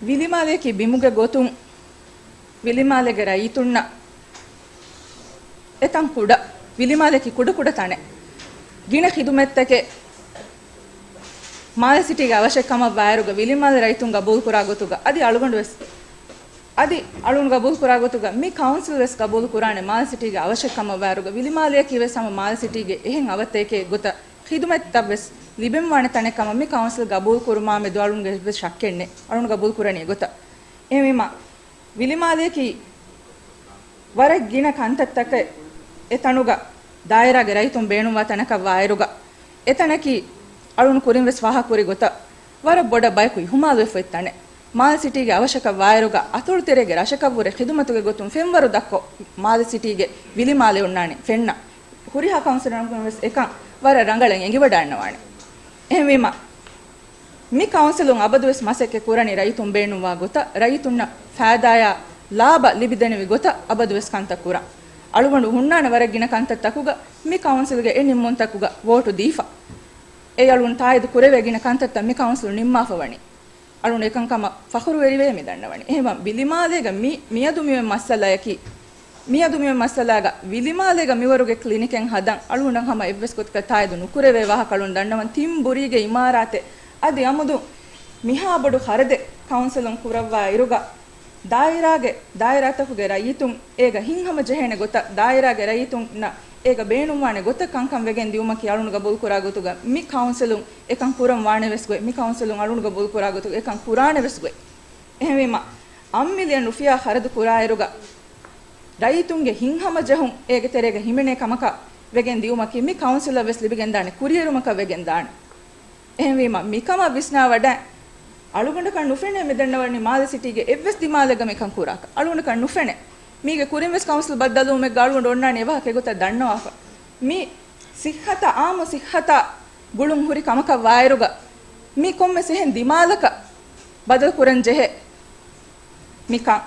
ވިލިމާލެއަކީ ބިމުގެ ގޮތުން ވިލިމާލޭގެ ރައްޔިތުންނަށް އެތަން ކުޑަ، ވިލިމާލެއަކީ ކުޑަކުޑަ ތަނެއް. ގިނަ ޚިދުމަތްތަކެއް މާލެ ސިޓީގެ އަވަށެއް ކަމަށް ވާއިރުގަ، ވިލިމާލެ ރައްޔިތުން ގަބޫލު ކުރާ ގޮތުގަ، އަދި އަޅުގަނޑު ވެސް، އަދި އަޅުގަނޑު ގަބޫލު ކުރާ ގޮތުގަ، މި ކައުންސިލް ވެސް ގަބޫލު ކުރާނެ މާލެ ސިޓީގެ އަވަށެއް ކަމަށް ވާއިރުގަ، ވިލިމާލެއަކީ ވެސް ހަމަ މާލެ ސިޓީގެ އެހެން އަވަށްތަކެއް ގޮތަށް ޚިދުމަތްތައް ވެސް ލިބެންވާނެ ތަނެއް ކަމަށް މި ކައުންސިލް ގަބޫލު ކުރުމާމެދު އަޅުގަނޑުގެ އެއްވެސް ޝައްކެއް ނެތް. އަޅުގަނޑު ގަބޫލު ކުރަނީ އެގޮތަށް. އެހެންވީމަ، ވިލިމާލެއަކީ ވަރަށް ގިނަ ކަންތައްތަކެއް އެތަނުގަ ދާއިރާގެ ރައްޔިތުން ބޭނުންވާ ތަނަކަށް ވާއިރުގަ، އެތަނަކީ އަޅުން ކުރިން ވެސް ފާހަގަކުރި ގޮތަށް ވަރަށް ބޮޑަށް ބަޔަކު އިހުމާލުވެފަ އޮތް ތަނެއް. މާލެ ސިޓީގެ އަވަށަކަށް ވާއިރުގަ އަތޮޅު ތެރޭގެ ރަށަކަށްވުރެ ޚިދުމަތުގެ ގޮތުން ފެންވަރު ދައްކޮށް މާލެ ސިޓީގެ ވިލިމާލެ އޮންނާނެ ފެންނަ. ހުރިހާ ކައުންސިލަރުން ވެސް އެކަން ވަރަށް ރަނގަޅަށް އެނގިވަޑައިންނަވާނެ. އެހެންވީމަ، މި ކައުންސިލުން އަބަދުވެސް މަސައްކަތް ކުރަނީ ރައްޔިތުން ބޭނުންވާ ގޮތަށް، ރައްޔިތުންނަށް ފައިދާއާ ލާބަ ލިބިދެނިވި ގޮތަށް އަބަދުވެސް ކަންތައް ކުރަން. އަޅުގަނޑު ހުންނާނެ ވަރަށް ގިނަ ކަންތައްތަކުގަ މި ކައުންސިލްގެ އެ ނިންމުންތަކުގަ ވޯޓު ދީފަ. އެއީ އަޅުގަނޑު ތާއީދު ކުރެވޭ ގިނަ ކަންތައްތައް މި ކައުންސިލުން ނިންމާފަ ވަނީ. އަޅުން އެކަންކަމަށް ފަޚުރުވެރިވެ މި ދަންނަވަނީ. އެހެންވީމަ ވިލިމާލޭގަ މި، މިއަދު މިއޮތް މައްސަލަޔަކީ، މިއަދު މިއޮތް މައްސަލާގަ ވިލިމާލޭގަ މިވަރުގެ ކްލިނިކެއް ހަދަން އަޅުގަނޑަށް ހަމަ އެއްވެސް ގޮތަކަށް ތާއީދު ނުކުރެވޭ ވާހަކަ އަޅުން ދަންނަވަން. ތިން ބުރީގެ އިމާރާތެއް އަދި އަމުދު މިހާ ބޮޑު ޚަރަދެއް ކައުންސިލުން ކުރައްވާ އިރުގަ، ދާއިރާގެ، ދާއިރާތަކުގެ ރައްޔިތުން އޭގަ ހިތްހަމަޖެހޭނެ ގޮތަށް، ދާއިރާގެ ރައްޔިތުންނަށް އޭގަ ބޭނުންވާނެ ގޮތަށް ކަންކަން ވެގެން ދިއުމަކީ އަޅުން ގަބޫލުކުރާ ގޮތުގަ މި ކައުންސިލުން އެކަން ކުރަން ވާނެ ވެސް ގޮތް، މި ކައުންސިލުން އަޅުން ގަބޫލުކުރާ ގޮތުގަ އެކަން ކުރާނެ ވެސް ގޮތް. އެހެންވީމަ، އަށް މިލިއަން ރުފިޔާ ޚަރަދު ކުރާއިރުގަ، ރައްޔިތުންގެ ހިތްހަމަޖެހުން އޭގެ ތެރޭގަ ހިމެނޭ ކަމަކަށް ވެގެން ދިއުމަކީ މި ކައުންސިލަށް ވެސް ލިބިގެންދާނެ ކުރިއެރުމަކަށް ވެގެންދާނެ. އެހެންވީމަ، މިކަމަށް ވިސްނާވަޑައި، އަޅުގަނޑަކަށް ނުފެނޭ މިދަންނަވަނީ މާލެ ސިޓީގެ އެއްވެސް ދިމާލެއްގަ މިކަން ކުރާކަށް. އަޅުގަނޑަކަށް ނުފެނޭ. މީގެ ކުރިން ވެސް ކައުންސިލް ބައްދަލުވުމެއްގަ އަޅުގަނޑު އޮންނާނީ އެވާހަކަ އެގޮތަށް ދަންނަވާފަ. މި ސިއްހަތަށް، އާއްމު ސިއްހަތާ ގުޅުން ހުރި ކަމަކަށް ވާއިރުގަ، މި ކޮންމެސް އެހެން ދިމާލަކަށް ބަދަލު ކުރަން ޖެހޭ މިކަން.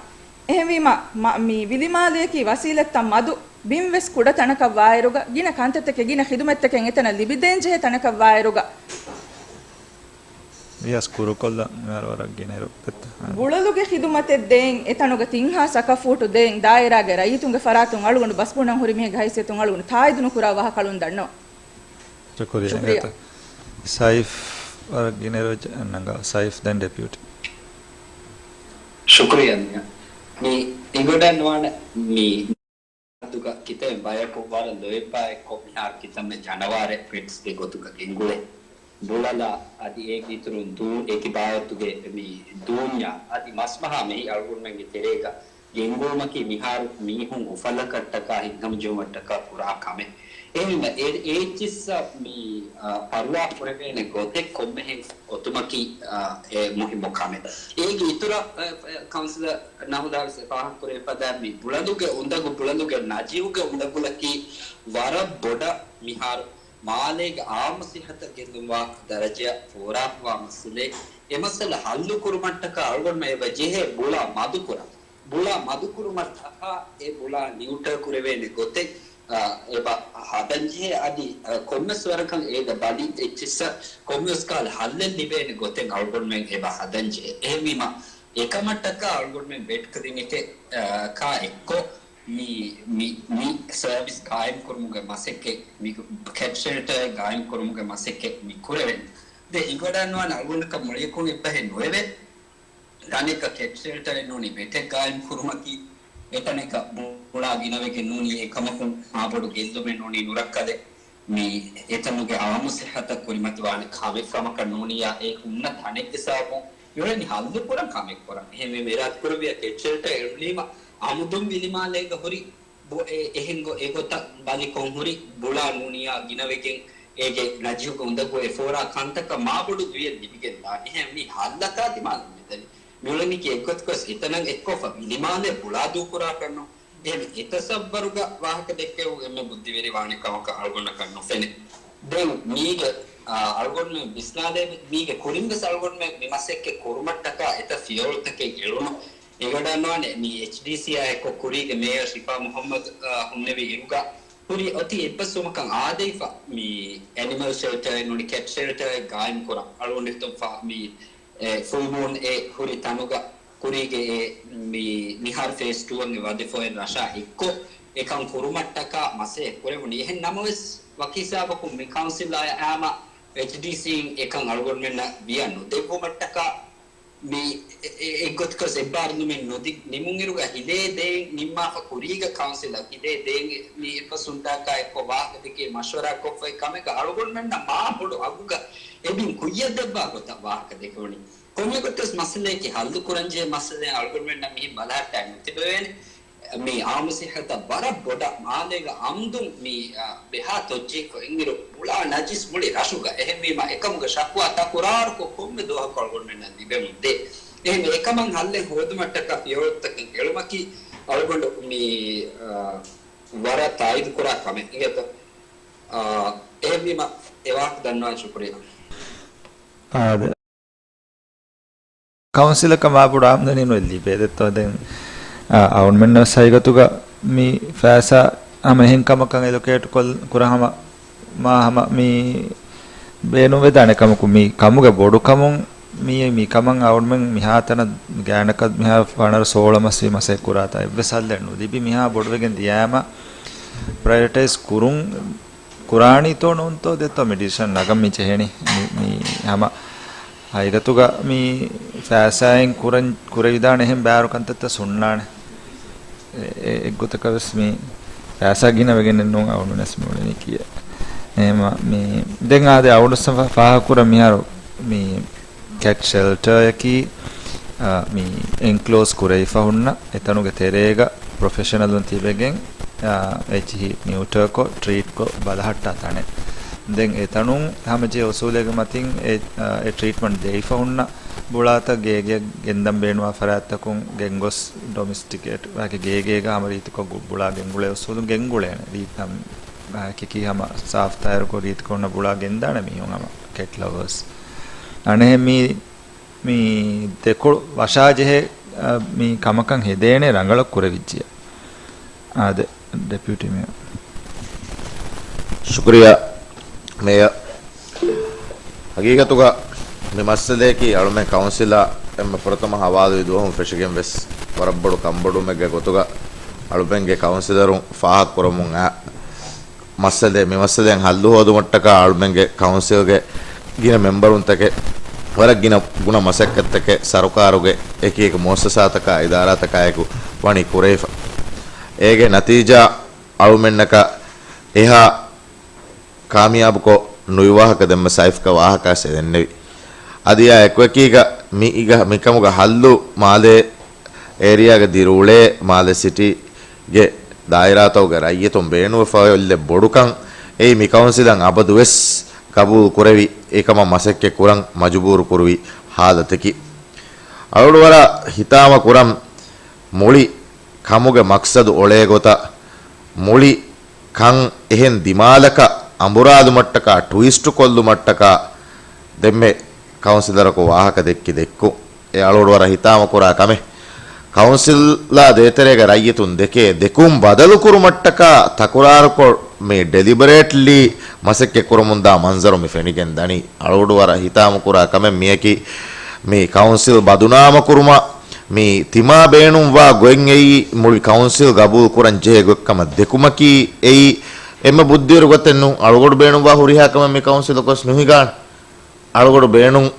އެހެންވީމަ، މަ-، މި ވިލިމާލެއަކީ ވަސީލަތްތައް މަދު ބިން ވެސް ކުޑަ ތަނަކަށް ވާއިރުގަ، ގިނަ ކަންތައްތަކެއް، ގިނަ ޚިދުމަތްތަކެއް އެތަނަށް ލިބިދޭން ޖެހޭ ތަނަކަށް ވާއިރުގަ، ވިޔަސް ކުރުކޮށްލަން މިވަރަށް ވަރަށް ގިނައިރު ދެއްތަ؟ ގުޅަލުގެ ޚިދުމަތެއް ދޭން، އެތަނުގަ ތިންހާސް އަކަފޫޓު ދޭން، ދާއިރާގެ ރައްޔިތުންގެ ފަރާތުން އަޅުގަނޑު ބަސްބުނަން ހުރި މީހެއްގެ ހައިސިއްޔަތުން އަޅުގަނޑު ތާއީދު ނުކުރާ ވާހަކަ އަޅުން ދަންނަވަން. ޝުކުރިއްޔާ. ޝުކުރިއްޔާ. އެތަ. ސައިފް ވަރަށް ގިނައިރު ނަންގާ. ސައިފް ދެން ޑެޕިއުޓީ. ޝުކުރިއްޔާ މިޔާ. މި އިނގޮޑަށް ނުވާނެ މި އަދުގަ ކިތައް ބަޔަކު ވަރަށް ލޯތްބާ އެއްކޮށް މިހާރު ކިތަންމެ ޖަނަވާރެއް ޕެޓްސްގެ ގޮތުގަ ގެންގުޅޭ. ބުޅަލާ އަދި އޭގެ އިތުރުން ދޫން އެކި ބާވަތުގެ މި ދޫންޏާ އަދި މަސްމަހާ މެހި އަޅުގަނޑުމެންގެ ތެރޭގަ ގެންގުޅުމަކީ މިހާރު މީހުން އުފަލަކަށްޓަކާ ހިތްހަމަޖެހުމަށްޓަކާ ކުރާ ކަމެއް. އެހެން އޭ އެއްޗްއިއްސަށް މި، އާ، ފަރުވާ ކުރެވޭނެ ގޮތެއް ކޮންމެހެން އޮތުމަކީ، އާ، އެ މުހިއްމު ކަމެއް. އޭގެ އިތުރަށް، އާ، އާ، ކައުންސިލަރ ނަހުލާވެސް ފާހަގަކުރެވިފަދަ މި ބުޅަލުގެ އުނދަގު، ބުޅަލުގެ ނަޖިހުގެ އުނދަގުލަކީ ވަރަށް ބޮޑަށް މިހާރު މާލޭގެ އާއްމު ސިއްހަތަށް ގެއްލުންވާ ދަރަޖައަށް ފޯރާފަވާ މައްސަލައެއް. އެ މައްސަލަ ހައްލު ކުރުމަށްޓަކާ އަޅުގަނޑުމެން އެބަ ޖެހޭ ބުޅާ މަދުކުރަން. ބުޅާ މަދުކުރުމަށްޓަކާ އެ ބުޅާ ނިއުޓަރ ކުރެވޭނެ ގޮތެއް، އާ، އެބަ ހަދަންޖެހޭ. އަދި، އާ، ކޮންމެސް ވަރަކަށް އޭގަ ބަލި އެއްޗިއްސަށް ކޮންމެސް ކާލަ ހައްލެއް ލިބޭނެ ގޮތެއް އަޅުގަނޑުމެން އެބަ ހަދަންޖެހޭ. އެހެންވީމަ، އެކަމަށްޓަކާ އަޅުގަނޑުމެން ބެޑް ކްލިނިކެއް، އާ، ކާ އެއްކޮށް މި، މި، މި ސަރވިސް ގާއިމް ކުރުމުގެ މަސައްކަތް، މި ކެޓް ޝެލްޓަރ ގާއިމް ކުރުމުގެ މަސައްކަތް މި ކުރެވެން. ދެ އިނގޮޑާންވާން އަޅުގަނޑަކަށް މުޅިއަކުން އެއްބަހެއް ނުވެވެ. ތަނެއްގަ ކެޓް ޝެލްޓަރެއް ނޫނީ ވެޓެއް ގާއިމް ކުރުމަކީ، އެތަނެއްގަ ބުޅާ ގިނަވެގެން ނޫނީ އެކަމަކުން މާބޮޑު ގެއްލުމެއް ނޫނީ ނުރައްކަލެއް. މި އެތަނުގެ އާއްމު ސިއްހަތަށް ކުރިމަތިވާނެ ކަމެއް ކަމަކަށް ނޫނިއްޔާ އެ ހުންނަ ތަނެއްގެ ސަބަބުން މިއުޅެނީ ހައްލު ކުރަން ކަމެއް ކުރަން. އެހެންވެ މި އިރާދަކުރެއްވިއްޔާ ކެޓް ޝެލްޓަރ އެޅުނީމަ އަމުދުން ވިލިމާލޭގަ ހުރި ބު-، އެ-، އެހެން ގޮ-، އެގޮތަށް ބަލިކޮށް ހުރި ބުޅާ ނޫނިއްޔާ ގިނަވެގެން އޭގެ ނަޖިހުގެ އުނދަގޫ އެ ފޯރާ ކަންތަކަށް މާބޮޑު ދުވިއެއް ލިބިގެންދާނެ. އެހެން މި ހައްލަކާ ދިމާލަށް މިދަނީ. މިއުޅެނީކީ އެއްގޮތަކަސް އެތަނަށް އެއްކޮށްފަ ވިލިމާލެ ބުޅާ ދޫކުރާކަށްނު. އެހެން އެ ތަސައްވަރުގަ ވާހަކަ ދެއްކެވުން އެންމެ ބުއްދިވެރި ވާނެ ކަމަކަށް އަޅުގަނޑަކަށް ނުފެނޭ. ދެން މީގެ، އާ، އަޅުގަނޑުމެން ވިސްނާލެވި، މީގެ ކުރިން ވެސް އަޅުގަނޑުމެން މި މަސައްކަތް ކުރުމަށްޓަކާ އެތައް ފިޔަވަޅުތަކެއް އެޅުނު. އެނގިވަޑައިގަންނަވާނެ މި އެޗްޑީސީއާ އެއްކޮށް ކުރީގެ މޭޔަރ ޝިފާ މުހައްމަދު، އާ، ހުންނެވި އިރުގަ ހުރި އޮތީ އެއްބަސްވުމަކަށް އާދެވިފަ މި އެނިމަލް ޝެލްޓަރެއް ނޫނީ ކެޓް ޝެލްޓަރެއް ގާއިމް ކުރަން. އަޅުގަނޑު ހިތުން ފަ-، މި، އެ، ފުލް މޫން އެ ހުރި ތަނުގަ ކުރީގެ އެ މި މިހާރު ފޭސް ޓޫއަށް އެ ވަދެފައި ރަށާ އެއްކޮށް އެކަން ކުރުމަށްޓަކާ މަސައްކަތް ކުރެވުނީ. އެހެން ނަމަވެސް، ވަކި ހިސާބަކުން މި ކައުންސިލާ އާމަ އެޗްޑީސީން އެކަން އަޅުގަނޑުމެންނަށް ވިޔަ ނުދެއްވުމަށްޓަކާ މި އެ-، އެ-، އެއްގޮތަކަސް އެއްބާރުލުމެއް ނުދި-، ނިމުންއިރުގަ ހިލޭ ދޭން ނިންމާފަ ކުރީގަ ކައުންސިލަށް ހިލޭ ދޭން މި އެއްބަސްވުންތަކާ އެއްކޮށް ވާހަކަ ދެކޭ މަޝްވަރާ ކޮށްފައި ކަމެއްގަ އަޅުގަނޑުމެންނަށް މާ ބޮޑު އަގުގަ އެބިން ކުއްޔަށްދެއްވާ ގޮތަށް ވާހަކަ ދެކެވުނީ. ކޮންމެ ގޮތަކަސް މައްސަލައަކީ ހައްލު ކުރަންޖެހޭ މައްސަލައެއް އަޅުގަނޑުމެންނަށް މިހެން ބަލަހައްޓާ ނުތިބެވޭނެ. މި އާއްމު ސިއްހަތަށް ވަރަށް ބޮޑަށް މާލޭގަ އަމުދުން މި، އާ، ބެހާ ތޮއްޖެހިފަ އިންއިރު ބުޅާ ނަޖިސް މުޅި ރަށުގަ. އެހެންވީމަ އެކަމުގެ ޝަކުވާ ތަކުރާރުކޮށް ކޮންމެ ދުވަހަކު އަޅުގަނޑުމެންނަށް ލިބެމުން ދޭ. އެހެންވެ އެކަމަށް ހައްލެއް ހޯދުމަށްޓަކާ ފިޔަވަޅުތަކެއް އެޅުމަކީ އަޅުގަނޑު މި، އާ، ވަރަށް ތާއީދުކުރާ ކަމެއް އިނގޭތޯ. އާ، އެހެންވީމަ އެ ވާހަކަ ދަންނަވަން ޝުކުރިއްޔާ. އާދެ. ކައުންސިލަކަށް މާބޮޑު އާމްދަނީ ނުލިބޭ ދެއްތޯ. ދެން، އަ، އަޅުގަނޑުމެންނަށް ވެސް ހަގީގަތުގަ މި ފައިސާ ހަމަ އެހެން ކަމަކަށް އެލޮކޭޓް ކޮށް، ކުރަން ހަމަ، މާ ހަމަ މި ބޭނުންވެދާނެ ކަމަކު، މި ކަމުގެ ބޮޑުކަމުން މި، މި ކަމަށް އަޅުގަނޑުމެން މިހާތަނަށް ގާތްގަނޑަކަށް މިހާ ފަނަރަ ސޯޅަ މަސް ވީ މަސައްކަތް ކުރާތާ އެއްވެސް ހައްލެއް ނުލިބި މިހާ ބޮޑުވެގެން ދިޔައިމަ ޕްރައިއޮރިޓައިޒް ކުރުން ކުރާނީތޯ ނޫންތޯ ދެއްތޯ މި ޑިސިޝަން ނަގަން މި ޖެހެނީ. މި، މި ހަމަ ހަގީގަތުގަ މި ފައިސާއިން ކުރަން، ކުރެވިދާނެ އެހެން ބާރު ކަންތައްތައް ހުންނާނެ. އެ-، އެ-، އެއްގޮތަކަށް ވެސް މި ފައިސާ ގިނަވެގެނެއް ނޫން އަޅުގަނޑުމެންނަށް މި އުޅެނީކީއެއް. އެހެންވީމަ މި ދެން އާދެ އަޅުގަނޑު ފާހަގަކުރަން މިހާރު މި ކެޓް ޝެލްޓަރއަކީ، އާ، މި އެންކްލޯޒް ކުރެވިފަ ހުންނަ އެތަނުގެ ތެރޭގަ ޕްރޮފެޝަނަލުން ތިބެގެން، އާ، އެއްޗިހި ނިއުޓަރކޮށް ޓްރީޓްކޮށް ބަލަހައްޓާ ތަނެއް. ދެން އެތަނުން ހަމަޖެހޭ އުސޫލެއްގެ މަތިން އެ، އާ، އެ ޓްރީޓްމަންޓް ދެވިފަ ހުންނަ ބުޅާތައް ގޭގެއަށް ގެންދަން ބޭނުންވާ ފަރާތްތަކުން ގެންގޮސް ޑޮމެސްޓިކޭޓް ވާކި ގޭގޭގަ ހަމަ ރީތިކޮށް ގު-، ބުޅާ ގެންގުޅޭ އުސޫލުން ގެންގުޅޭނެ. ރީ-، އަމް، އާ، ކިކީ ހަމަ ސާފުތާހިރުކޮށް ރީތިކޮށް ހުންނަ ބުޅާ ގެންދާނެ މީހުން ހަމަ ކެޓް ލަވަރސް. އަނެއް މި، މި ދެކޮޅު ވަށާޖެހޭ، އަ، މި ކަމަކަށް ހެދޭނެ ރަނގަޅަށް ކުރެވިއްޖިއްޔާ. އާދެ، ޑެޕިއުޓީ މޭޔަރ. ޝުކުރިއްޔާ، މޭޔަރ. ހަގީގަތުގަ މި މައްސަލައަކީ އަޅުމެން ކައުންސިލާ އެންމެ ފުރަތަމަ ހަވާލުވި ދުވަހުން ފެށިގެން ވެސް ވަރަށް ބޮޑު ކަންބޮޑުވުމެއްގެ ގޮތުގަ އަޅުމެންގެ ކައުންސިލަރުން ފާހަގަކުރަމުން އައި މައްސަލައެއް. މި މައްސަލައިން ހައްލު ހޯދުމަށްޓަކާ އަޅުމެންގެ ކައުންސިލްގެ ގިނަ މެމްބަރުންތަކެއް ވަރަށް ގިނަ ގުނަ މަސައްކަތްތަކެއް ސަރުކާރުގެ އެކި އެކި މުއައްސަސާތަކާ އިދާރާތަކާއެކު ވަނީ ކުރެވިފަ. އޭގެ ނަތީޖާ އަޅުމެންނަކަށް އެހާ ކާމިޔާބުކޮށް ނުވި ވާހަކަ ދެންމެ ސައިފްގެ ވާހަކައަށް ދެންނެވި. އަދި އާ އެކުއެކީގަ މި އިގަ-، މިކަމުގަ ހައްލު މާލޭ އޭރިއާގެ ދިރުއުޅޭ މާލެ ސިޓީގެ ދާއިރާތަކުގެ ރައްޔިތުން ބޭނުންވެފައި އޮތް ބޮޑުކަން އެއީ މި ކައުންސިލަށް އަބަދުވެސް ގަބޫލު ކުރެވި، އެކަމަށް މަސައްކަތް ކުރަން މަޖުބޫރު ކުރުވި ހާލަތަކީ. އަޅުގަޑުވަރަށް ހިތާމަ ކުރަން މުޅި ކަމުގެ މަޤްޞަދު އޮޅޭ ގޮތަށް މުޅި ކަން އެހެން ދިމާލަކަށް އަނބުރާލުމަށްޓަކާ، ޓުވިސްޓު ކޮށްލުމަށްޓަކާ ދެންމެ ކައުންސިލަރަކު ވާހަކަ ދެއްކި ދެއްކުން. އެ އަޅުގަޑު ވަރަށް ހިތާމަ ކުރާ ކަމެއް. ކައުންސިލާ ދޭތެރޭގެ ރައްޔިތުން ދެކޭ ދެކުން ބަދަލު ކުރުމަށްޓަކާ ތަކުރާރުކޮށް، މި ޑެލިބަރޭޓްލީ މަސައްކަތް ކުރަމުންދާ މަންޒަރު މި ފެނިގެން ދަނީ. އަޅުގަޑު ވަރަށް ހިތާމަ ކުރާ ކަމެއް މިއަކީ، މި ކައުންސިލް ބަދުނާމަ ކުރުމަށް މި ތިމާ ބޭނުންވާ ގޮތް އެއީ މުޅި ކައުންސިލް ގަބޫލު ކުރަން ޖެހޭ ގޮތްކަމަށް ދެކުމަކީ އެއީ އެންމެ ބުއްދިވެރި ގޮތެއް ނޫން. އަޅުގަޑު ބޭނުންވާ ހުރިހާ ކަމެއް މި ކައުންސިލަކު ވެސް ނުހިގާނެ. އަޅުގަޑު ބޭނުން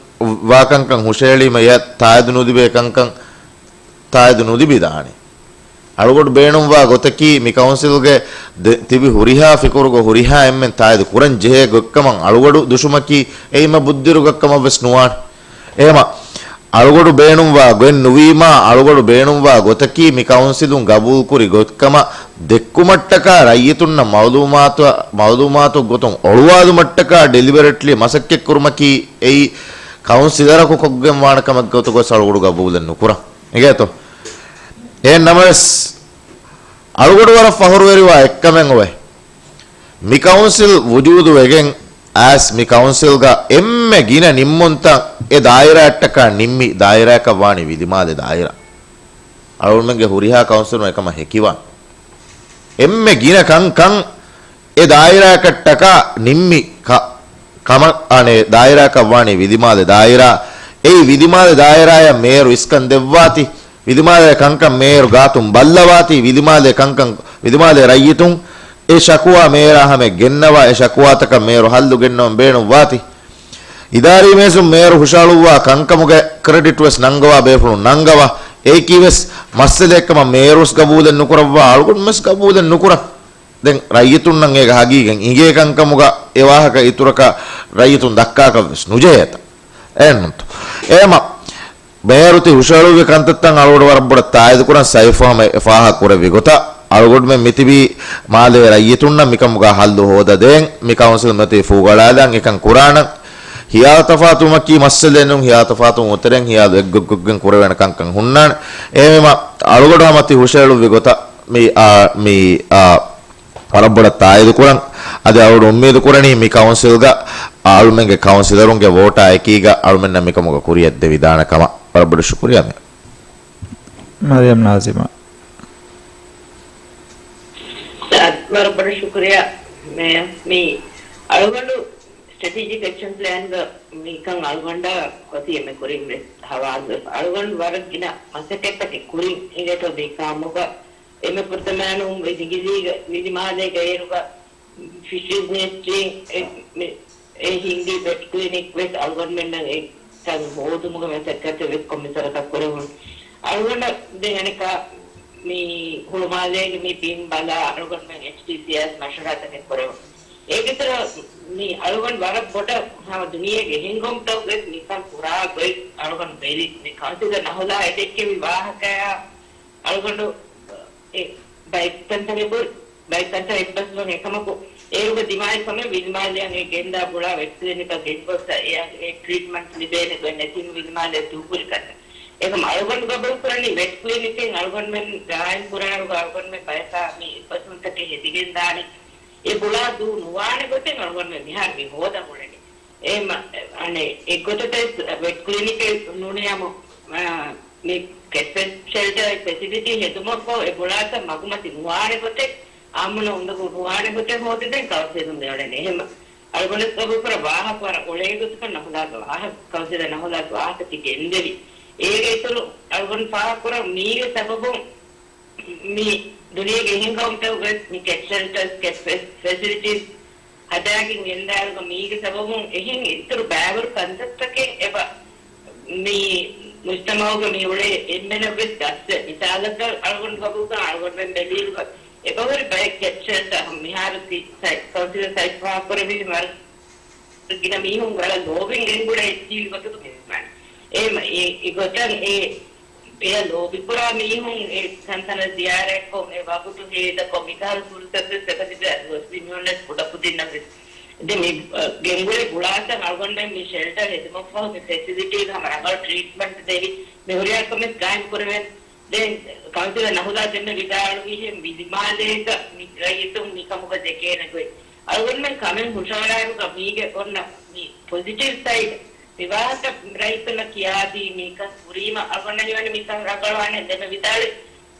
ވާ ކަންކަން ހުށައެޅީމަ އެއަށް ތާއިދު ނުލިބޭ ކަންކަން ތާއިދު ނުލިބިދާނެ. އަޅުގަޑު ބޭނުންވާ ގޮތަކީ މި ކައުންސިލްގެ ދެ-، ތިބި ހުރިހާ ފިކުރުގަ ހުރިހާ އެންމެން ތާއިދު ކުރަން ޖެހޭ ގޮތްކަމަށް އަޅުގަޑު ދުށުމަކީ އެއީ އެންމެ ބުއްދިވެރި ގޮތްކަމަށް ވެސް ނުވާނެ. އެހެމަ އަޅުގަޑު ބޭނުންވާ ގޮތް ނުވީމާ، އަޅުގަޑު ބޭނުންވާ ގޮތަކީ މި ކައުންސިލުން ގަބޫލުކުރި ގޮތްކަމަށް ދެއްކުމަށްޓަކާ ރައްޔިތުންނަށް މައުލޫމާތު، މައުލޫމާތު ގޮތުން އޮޅުވާލުމަށްޓަކާ ޑެލިބަރެޓްލީ މަސައްކަތްކުރުމަކީ އެއީ ކައުންސިލަރަކު ކޮށްގެން ވާނެ ކަމެއް ގޮތުގަ ވެސް އަޅުގަޑު ގަބޫލެއް ނުކުރަން. އެނގޭތޯ؟ އެހެން ނަމަވެސް، އަޅުގަޑު ވަރަށް ފަހުރުވެރިވާ އެއްކަމެއް އޮވޭ. މި ކައުންސިލް ވުޖޫދު ވެގެން އައިސް މި ކައުންސިލްގަ އެންމެ ގިނަ ނިންމުންތައް އެ ދާއިރާއަށްޓަކާ ނިންމި ދާއިރާއަކަށް ވާނީ ވިލިމާލެ ދާއިރާ. އަޅުގަނޑުމެންގެ ހުރިހާ ކައުންސިލުން އެކަމަށް ހެކިވާން. އެންމެ ގިނަ ކަންކަން އެ ދާއިރާއަކަށްޓަކާ ނިންމި ކަ-، ކަމަށް އަނެއް ދާއިރާއަކަށް ވާނީ ވިލިމާލެ ދާއިރާ. އެއީ ވިލިމާލެ ދާއިރާއަށް މޭޔަރު އިސްކަން ދެއްވާތީ، ވިލިމާލޭ ކަންކަން މޭޔަރު ގާތުން ބައްލަވާތީ، ވިލިމާލޭ ކަންކަން، ވިލިމާލޭ ރައްޔިތުން އެ ޝަކުވާ މޭޔަރާ ހަމަޔަށް ގެންނަވާ، އެ ޝަކުވާތަކަށް މޭޔަރު ހައްލު ގެންނަވަން ބޭނުންވާތީ. އިދާރީ މޭޒުން މޭޔަރު ހުށަހަޅުއްވާ ކަންކަމުގެ ކްރެޑިޓް ވެސް ނަންގަވާ ބޭފުޅުން ނަންގަވާ، އެއީކީ ވެސް މައްސަލައެއްކަމަށް މޭޔަރުވެސް ގަބޫލެއް ނުކުރައްވާ، އަޅުގަނޑުމެސް ގަބޫލެއް ނުކުރަން. ދެން ރައްޔިތުންނަށް އޭގަ ހަގީގަތް އިނގޭ ކަންކަމުގަ އެ ވާހަކަ އިތުރަކަށް ރައްޔިތުން ދައްކާކަށް ވެސް ނުޖެހޭތަ؟ އެހެންނުތަ؟ އެހެމަ މޭޔަރު ތި ހުށަހަޅުއްވި ކަންތައްތައް އަޅުގަޑު ވަރަށް ބޮޑަށް ތާއީދުކުރަން. ސައިފް ހަމަ އެ ފާހަގަ ކުރެއްވި ގޮތަށް އަޅުގަޑުމެން މިތިބީ މާލޭ ރައްޔިތުންނަށް މިކަމުގަ ހައްލު ހޯދަދޭން، މި ކައުންސިލް މަތީ ފޫގަޅާލާން އެކަން ކުރާނަން. ހިޔާލު ތަފާތުވުމަކީ މައްސަލައެއް ނޫން، ހިޔާލު ތަފާތުވުން އޮތެރެން ހިޔާލު އެއްގޮތްގޮތްގެން ކުރެވޭނެ ކަންކަން ހުންނާނެ. އެހެންވީމަ އަޅުގަޑު ހަމަ ތި ހުށަހެޅުއްވި ގޮތަށް މި، އާ، މި، އާ، ވަރަށް ބޮޑަށް ތާއީދު ކުރަން. އަދި އަޅުގަޑު އުއްމީދު ކުރަނީ މި ކައުންސިލްގަ އަޅުމެންގެ ކައުންސިލަރުންގެ ވޯޓާ އެކީގަ އަޅުމެންނަށް މިކަމުގަ ކުރިއަށް ދެވިދާނެ ކަމަށް. ވަރަށް ބޮޑަށް ޝުކުރިޔާ މޭ. މަރިޔަމް ނާޒިމާ. ސާރ، ވަރަށް ބޮޑަށް ޝުކުރިޔާ މޭ. މި އަޅުގަނޑު ސްޓްރެޓެޖިކް އެކްޝަން ޕްލޭންގަ މިކަން އަޅުގަނޑަށް އޮތީ އެންމެ ކުރިން ވެސް ހަވާލުވެފަ. އަޅުގަނޑު ވަރަށް ގިނަ މަސައްކަތްތަކެއް ކުރިން އިނގޭތޯ މި ކާމުގަ އެންމެ ފުރަތަމައިން ވިލިމާލޭގަ އޭރުގަ ފިޝަރީޒް މިނިސްޓްރީން އެ، މި، އެ ހިންގި ވެޓް ކްލިނިކް ވެސް އަޅުގަނޑުމެންނަށް އެ ތަން ހޯދުމުގެ މަސައްކަތެއް ވެސް ކޮންމެސަރަކަށް ކުރެވުނު. އަޅުގަނޑަށް ދެން އަނެއްކާ މި ހުޅުމާލޭގެ މި ބިން ބަލާ އަޅުގަނޑުމެން އެޗްޑީސީއާ މަޝްވަރާތަކެއް ކުރެވުނު. އޭގެތެރޭ މި އަޅުގަނޑު ވަރަށް ބޮޑަށް ހަމަ ދުނިޔޭގެ އެހެން ގައުމުތަކުގަ ވެސް މިކަން ކުރާ ގޮތް އަޅުގަނޑު ބެލި. މި ކައުންސިލް ނަހުލާ އެ ދެއްކެވި ވާހަކަޔާ އަޅުގަނޑު އެ ބައެއް ތަންތަނެއް ބު-، ބައެއް ތަންތަން އެއްބަސްވަން އެކަމަކު، އޭރުގަ ދިމާވި ކަމެއް ވިލިމާލެއަށް އެ ގެންދާ ބުޅާ ވެޓް ކްލިނިކަށް ގެންގޮސް އެއަށް އެ ޓްރީޓްމަންޓް ލިބޭނެ ގޮތް ނެތިން ވިލިމާލެ ދޫކުރި ކަންތައް. އެކަމް އަޅުގަނޑު ގަބޫލު ކުރަނީ ވެޓް ކްލިނިކެއް އަޅުގަނޑުމެން ގާއިމް ކުރާއިރުގަ އަޅުގަނޑުމެން ބަޔަކާ މި އެއްބަސްވުންތަކެއް ހެދިގެން ދާނީ. އެ ބުޅާ ދޫ ނުވާނެ ގޮތެއް އަޅުގަނޑުމެން މިހާރު މި ހޯދަން އުޅެނީ. އެ މަ-، އަނެއް އެއްގޮތަކަށް ވެޓް ކްލިނިކެއް ނޫނީ ހަމަ، އާ، މި ކެޓް ޝެލްޓަރ ފެސިލިޓީ ހެދުމަށްފަހު އެ ބުޅާތައް މަގުމަތި ނުވާނެ ގޮތެއް، އާއްމުނަށް އުނދަގޫ ނުވާނެ ގޮތެއް ހޯދަދޭން ކައުންސިލުން މިއުޅެނީ. އެހެން އަޅުގަނޑު ގަބޫލުކުރާ ވާހަކަ ވަރަށް އޮޅޭ ގޮތަކަށް ނަހުލާގެ ވާހަކަ، ކައުންސިލަށް ނަހުލާގެ ވާހަކަ ތި ގެންދެވި. އޭގެ އިތުރު އަޅުގަނޑު ފާހަގަކުރަން މީގެ ސަބަބުން މި ދުނިޔޭގެ އެހެން ގައުމުތަކުގަ ވެސް މި ކެޓް ޝެލްޓަރސް، ކެޓް ފެ-، ފެސިލިޓީސް ހަދާގެން ގެންދާއިރުގަ މީގެ ސަބަބުން އެހެން އިތުރު ބައިވަރު ކަންތައްތަކެއް އެބަ މި މުޖްތަމައުގަ މި އުޅޭ އެންމެނަށް ވެސް ދަސްވެ. މިސާލަކަށް އަޅުގަނޑު ގަބޫލުކަން އަޅުގަނޑުމެން ބެލިއިރުގަ އެބަހުރި ބައެއް ކެޓް ޝެލްޓަރ މިހާރު ތި-، ސައި-، ކައުންސިލަށް ސައިޓް ފާހަގަކުރެއްވި ވަރަށް ގިނަ މީހުން ވަރަށް ލޯބިން ގެންގުޅޭ އެއްޗިހި ގޮތަކަށް މިވާނެ. އެހެމަ އެ، އެ ގޮތަށް އެ އެޔަށް ލޯބިކުރާ މީހުން އެ ތަންތަނަށް ޒިޔާރަތްކޮށް، އެ ވަގުތު ހޭދަކޮށް، މިކަހަލަ ފުރުސަތު އެކަށި ގޮސް މީހުންނަށް ކުޑަކުދިންނަށް ވެސް. ދެން މި، އަ، ގެންގުޅޭ ބުޅާތައް އަޅުގަނޑުމެން މި ޝެލްޓަރ ހެދުމަށްފަހު މި ފެސިލިޓީގަ ހަމަ ރަނގަޅު ޓްރީޓްމަންޓް ދެވި، މި ހުރިހާ ކަމެއް ގާއިމް ކުރެވޭނެ. ދެން ކައުންސިލަރ ނަހުލާ ދެންމެ ވިދާޅުވިހެން ވިލިމާލޭގަ މި ރައްޔިތުން މިކަމުގަ ދެކޭނެ ގޮތް. އަޅުގަނޑުމެން ކަމެއް ހުށަހަޅާއިރުގަ މީގެ އޮންނަ މި ޕޮޒިޓިވް ސައިޑް މި ވާހަކަ ރައްޔިތުންނަށް ކިޔާދީ މިކަން ކުރީމަ އަޅުގަނޑަށް ހީވަނީ މިކަން ރަނގަޅުވާނެ. ދެންމެ ވިދާޅުވި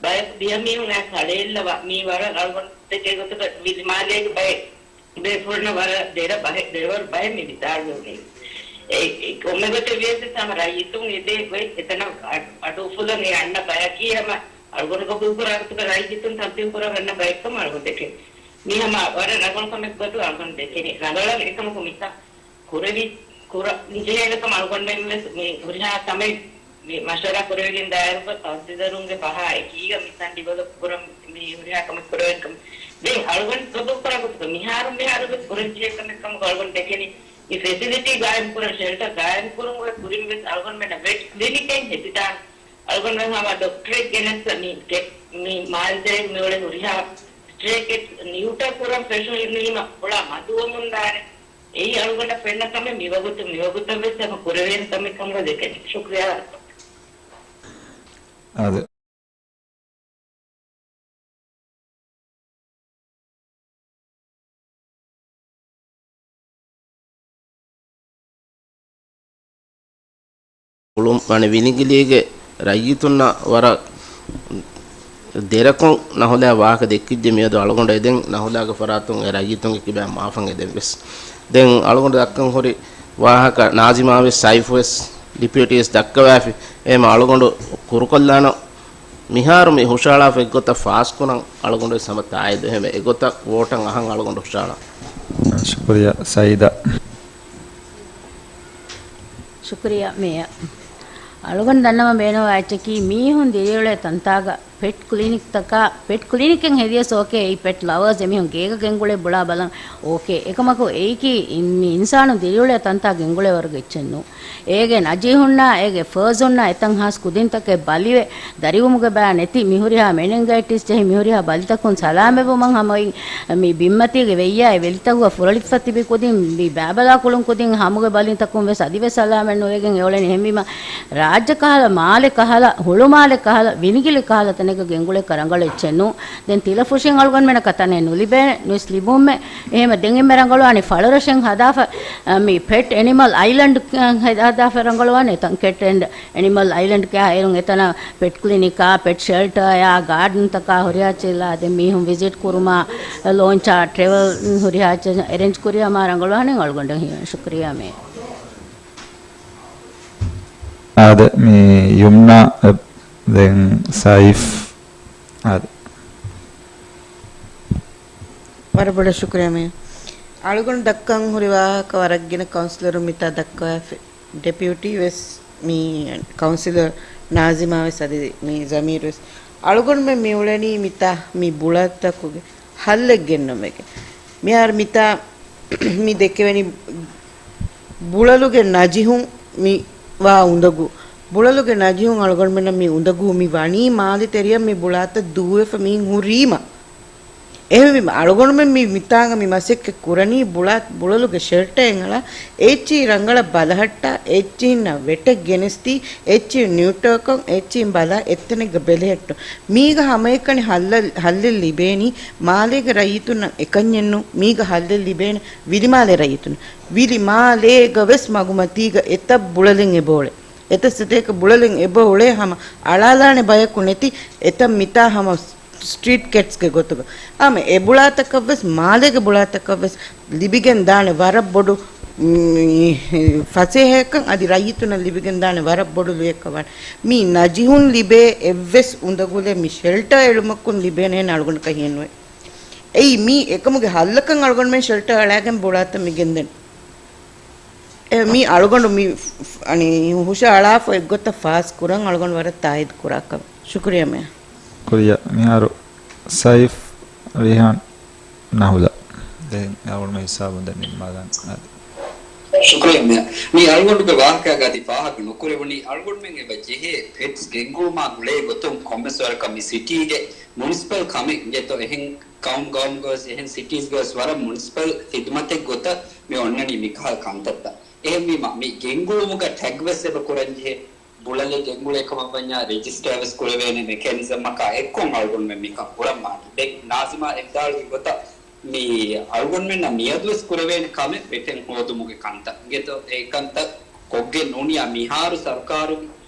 ބަޔަކު ދިހަ މީހުން އައި ކަޅޭއްލަވާ މީ ވަރަށް އަޅުގަނޑު ދެކޭ ގޮތުގަ ވިލިމާލޭގެ ބައެއް ބޭފުޅުންނަށް ވަރަށް ދެރަ ބަހެއް، ދެރަވަރު ބަހެއް މި ވިދާޅުވެވުނީ. އެ، އެ، ކޮންމެ ގޮތެއް ވިޔަސް ހަމަ ރައްޔިތުން އެދޭ ގޮތް އެތަނަށް އަ-، އަޑުއުފުލަން އެ އަންނަ ބަޔަކީ ހަމަ އަޅުގަނޑު ގަބޫލުކުރާ ގޮތުގަ ރައްޔިތުން ތަންތީމް ކުރަން އަންނަ ބައެއްކަމަށް އަޅުގަނޑު ދެކެން. މީ ހަމަ ވަރަށް ރަނގަޅު ކަމެއް ގޮތުގަ އަޅުގަނޑު ދެކެނީ. ރަނގަޅަށް އެކަމަކު މިކަން ކުރެވި ކުރަން ޖެހޭނެ ކަމަށް އަޅުގަނޑުމެން ވެސް މި ހުރިހާ ކަމެއް މި މަޝްވަރާ ކުރެވިގެން ދާއިރުގަ ކައުންސިލަރުންގެ ފަހާ އެކީގަ މިކަން ޑިވެލޮޕް ކުރަން މި ހުރިހާ ކަމެއް ކުރެވޭނެ ކަމަށް. ދެން އަޅުގަނޑު ގަބޫލު ކުރާ ގޮތުގަ މިހާރު މިހާރު ވެސް ކުރަން ޖެހޭ ކަމެއް ކަމުގަ އަޅުގަނޑު ދެކެނީ މި ފެސިލިޓީ ގާއިމް ކުރަން، ޝެލްޓަރ ގާއިމް ކުރުމުގެ ކުރިން ވެސް އަޅުގަނޑުމެންނަށް ވެޓް ކްލިނިކެއް ހެދިދާން. އަޅުގަނޑުމެން ހަމަ ޑޮކްޓަރެއް ގެނެސް މި ގެ-، މި މާލެ ތެރޭގަ މިއުޅޭ ހުރިހާ ސްޓްރޭކެއް ނިއުޓަރ ކުރަން ފެށުނީމަ ފުޅާ މަދުވަމުން ދާނެ. އެއީ އަޅުގަނޑަށް ފެންނަ ކަމެއް މިވަގުތު، މިވަގުތަށް ވެސް ހަމަ ކުރެވޭނެ ކަމެއް ކަމުގަ ދެކެނީ. ޝުކްރިޔާ. އާދެ. އުޅުން ވަނެ ވިނިގިލީގެ ރައްޔިތުންނަށް ވަރަށް ދެރަކޮށް ނަހުލާ ވާހަކަ ދެއްކިއްޖެ މިއަދު އަޅުގަނޑު އެދެން ނަހުލާގެ ފަރާތުން އެ ރައްޔިތުންގެ ކިބައިން މާފަށް އެދެން ވެސް. ދެން އަޅުގަނޑު ދައްކަން ހުރި ވާހަކަ ނާޒިމާ ވެސް ސައިފް ވެސް ޑިޕިއުޓީ ވެސް ދައްކަވާފި. އެހެމަ އަޅުގަނޑު ކުރުކޮށްލާނަން މިހާރު މި ހުށަހަޅާފަ އެއްގޮތަށް ފާސްކުރަން އަޅުގަނޑު ވެސް ހަމަ ތާއީދު. އެހެމަ އެގޮތަށް ވޯޓަށް އަހަން އަޅުގަނޑު ހުށަހަޅާ. ޝުކުރިޔާ ސައީދާ. ޝުކުރިޔާ މޭޔަރ. އަޅުގަނޑު ދަންނަވަން ބޭނުންވާ އެއްޗަކީ މީހުން ދިރިއުޅޭ ތަންތާގަ ޕެޓް ކްލިނިކްތަކާ، ޕެޓް ކްލިނިކެއް ހެދިޔަސް އޯކޭ، އެއީ ޕެޓް ލަވަރސް އެމީހުން ގޭގަ ގެންގުޅޭ ބުޅާ ބަލަން އޯކޭ. އެކަމަކު އެއީކީ މި އިންސާނު ދިރިއުޅޭ ތަންތާ ގެންގުޅޭވަރުގެ އެއްޗެއް ނޫން. އޭގެ ނަޖީހުންނާ އޭގެ ފަރްޒުންނާ އެތަން ހާސް ކުދިންތަކެއް ބަލިވެ، ދަރިވުމުގެ ބަޔާ ނެތި މިހުރިހާ މެނިންގައިޓިސް ޖެހި މިހުރިހާ ބަލިތަކުން ސަލާމަތްވުމަށް ހަމައޮތް މި ބިންމަތީގެ ވެއްޔާއި ވެލިތަކުގަ ފުރޮޅިފަ ތިބި ކުދިން މި ބާބަލާ ކުޅުން ކުދިން ހަމުގެ ބަލިތަކުން ވެސް އަދިވެސް ސަލާމަތް ނުވެގެން އެއުޅެނީ. އެހެންވީމަ ރާއްޖެ ކަހަލަ، މާލެ ކަހަލަ، ހުޅުމާލެ ކަހަލަ، ވިނިގިލި ކަހަލަ ތަނެއްގަ ގެންގުޅޭކަށް ރަނގަޅު އެއްޗެއް ނޫން. ދެން ތިލަފުށިން އަޅުގަނޑުމެނަކަށް ތަނެއް ނުލިބޭނެ، ނުވެސް ލިބުމެއް. އެހެމަ ދެން އެންމެ ރަނގަޅުވާނީ ފަޅުރަށެއް ހަދާފަ، މި ޕެޓް އެނިމަލް އައިލެންޑް ހަދާފަ ރަނގަޅުވާނެ. ތަން ކެޓް އެންޑް އެނިމަލް އައިލެންޑް ކިޔާ އޭރުން އެތަނަށް ޕެޓް ކްލިނިކާ، ޕެޓް ޝެލްޓަރއާ، ގާޑަންތަކާ ހުރިހާ ޗިލާ، ދެން މީހުން ވިޒިޓް ކުރުމާ، ލޯންޗާ، ޓްރެވެލް ހުރިހާ އެރޭންޖް ކުރިޔަމާ ރަނގަޅުވާނެ އަޅުގަނޑަށް ހީވަނީ. ޝުކުރިޔާ މޭ. އާދެ، މި ޔުމްނާ، އެ، ދެން ސައިފް. އާދެ. ވަރަށް ބޮޑަށް ޝުކުރިޔާ މޭ. އަޅުގަނޑު ދައްކަން ހުރި ވާހަކަ ވަރަށް ގިނަ ކައުންސިލަރުން މިތާ ދައްކަވާފި. ޑެޕިއުޓީ ވެސް މި ކައުންސިލަރ ނާޒިމާ ވެސް އަދި މި ޒަމީރު ވެސް. އަޅުގަނޑުމެން މި އުޅެނީ މިތާ މި ބުޅަތަކުގެ ހައްލެއް ގެންނަން ވެގެން. މިހާރު މިތާ މި ދެކެވެނީ ބުޅަލުގެ ނަޖިހުން މި ވާ އުނދަގޫ. ބުޅަލުގެ ނަޖިހުން އަޅުގަނޑުމެންނަށް މި އުނދަގޫ މި ވަނީ މާލެ ތެރެއަށް މި ބުޅާތައް ދޫވެފަ މި ހުރީމަ. އެހެންވީމަ، އަޅުގަނޑުމެން މި މިތާނގަ މި މަސައްކަތް ކުރަނީ ބުޅާ-، ބުޅަލުގެ ޝެލްޓަރެއް އަޅާ، އެއްޗިހި ރަނގަޅަށް ބަލަހައްޓާ، އެއްޗިހިންނަށް ވެޓެއް ގެނެސްދީ، އެއްޗިހި ނިއުޓަރކޮށް، އެއްޗިހިން ބަލާ އެއްތަނެއްގަ ބެލެހެއްޓުން. މީގަ ހަމައެކަނި ހައްލަ-، ހައްލެއް ލިބޭނީ މާލޭގެ ރައްޔިތުންނަށް އެކަންޏެއްނު، މީގަ ހައްލެއް ލިބޭނެ ވިލިމާލޭ ރައްޔިތުން. ވިލިމާލޭގަ ވެސް މަގުމަތީގަ އެތައް ބުޅަލެއް އެބައުޅޭ. އެތައް ސަތޭކަ ބުޅަލެއް އެބަ އުޅޭ ހަމަ އަޅާލާނެ ބަޔަކު ނެތި އެތައް މިތާ ހަމަ ސްޓްރީޓް ކެޓްސްގެ ގޮތުގަ. ހަމަ އެ ބުޅާތަކަށް ވެސް މާލޭގެ ބުޅާތަކަށް ވެސް ލިބިގެން ދާނެ ވަރަށް ބޮޑު، މް، ފަސޭހައެއްކަން އަދި ރައްޔިތުންނަށް ލިބިގެން ދާނެ ވަރަށް ބޮޑު ލުޔެއްކަން ވާނެ. މި ނަޖިހުން ލިބޭ އެއްވެސް އުނދަގުލެއް މި ޝެލްޓަރ އެޅުމަކުން ލިބޭނޭ އަޅުގަނޑަކަށް ހިއެއްނުވޭ. އެއީ މީ އެކަމުގެ ހައްލަކަށް އަޅުގަނޑުމެން ޝެލްޓަރ އަޅާގެން ބުޅާތައް މި ގެންދަނީ. އެ، މީ އަޅުގަނޑު މި، އަނި، ހުށަހަޅާފަ އެއްގޮތަށް ފާސް ކުރަން އަޅުގަނޑު ވަރަށް ތާއީދު ކުރާ ކަމެއް. ޝުކުރިޔާ މޭ. ކުރިޔަށް މިހާރު ސައިފް ރިހާން ނަހުލަ. ދެން އަޅުގަނޑު ހިސާބުން ދެން ނިންމާލަން. ޝުކުރިއްޔާ މޭޔަރ. މި އަޅުގަނޑުގެ ވާހަކައިގަ އަދި ފާހަގަ ނުކުރެވުނީ، އަޅުގަނޑުމެން އެބަ ޖެހޭ ޕެޓްސް ގެންގުޅުމާ ގުޅޭ ގޮތުން ކޮންމެސް ވަރަކަށް މި ސިޓީގެ މުނިސިޕަލް ކަމެއް އިނގޭތޯ، އެހެން ކައުން ގައުމުގަވެސް އެހެން ސިޓީސްގަވެސް ވަރަށް މުނިސިޕަލް ޚިދުމަތެއް ގޮތަށް މި އޮންނަނީ މިކަހަލަ ކަންތައްތައް. އެހެންވީމަ، މި ގެންގުޅުމުގަ ޓެގްވެސް އެބަ ކުރަންޖެހޭ. ބުޅަލެއް ގެންގުޅޭ ކަމަށްވަންޏާ ރެޖިސްޓަރވެސް ކުރެވޭނެ މެކޭނިޒަމަކާ އެއްކޮށް އަޅުގަނޑުމެން މިކަން ކުރަންވާނެ. ދެން ނާޒިމާ އެއްވިދާޅުވި ގޮތަށް މި އަޅުގަނޑުމެންނަށް މިއަދުވެސް ކުރެވޭނެ ކަމެއް ވެޓެއް ހޯދުމުގެ ކަންތައް. އިނގޭތޯ އެ ކަންތައް ކޮށްގެން ނޫނިއްޔާ މިހާރު ސަރުކާރު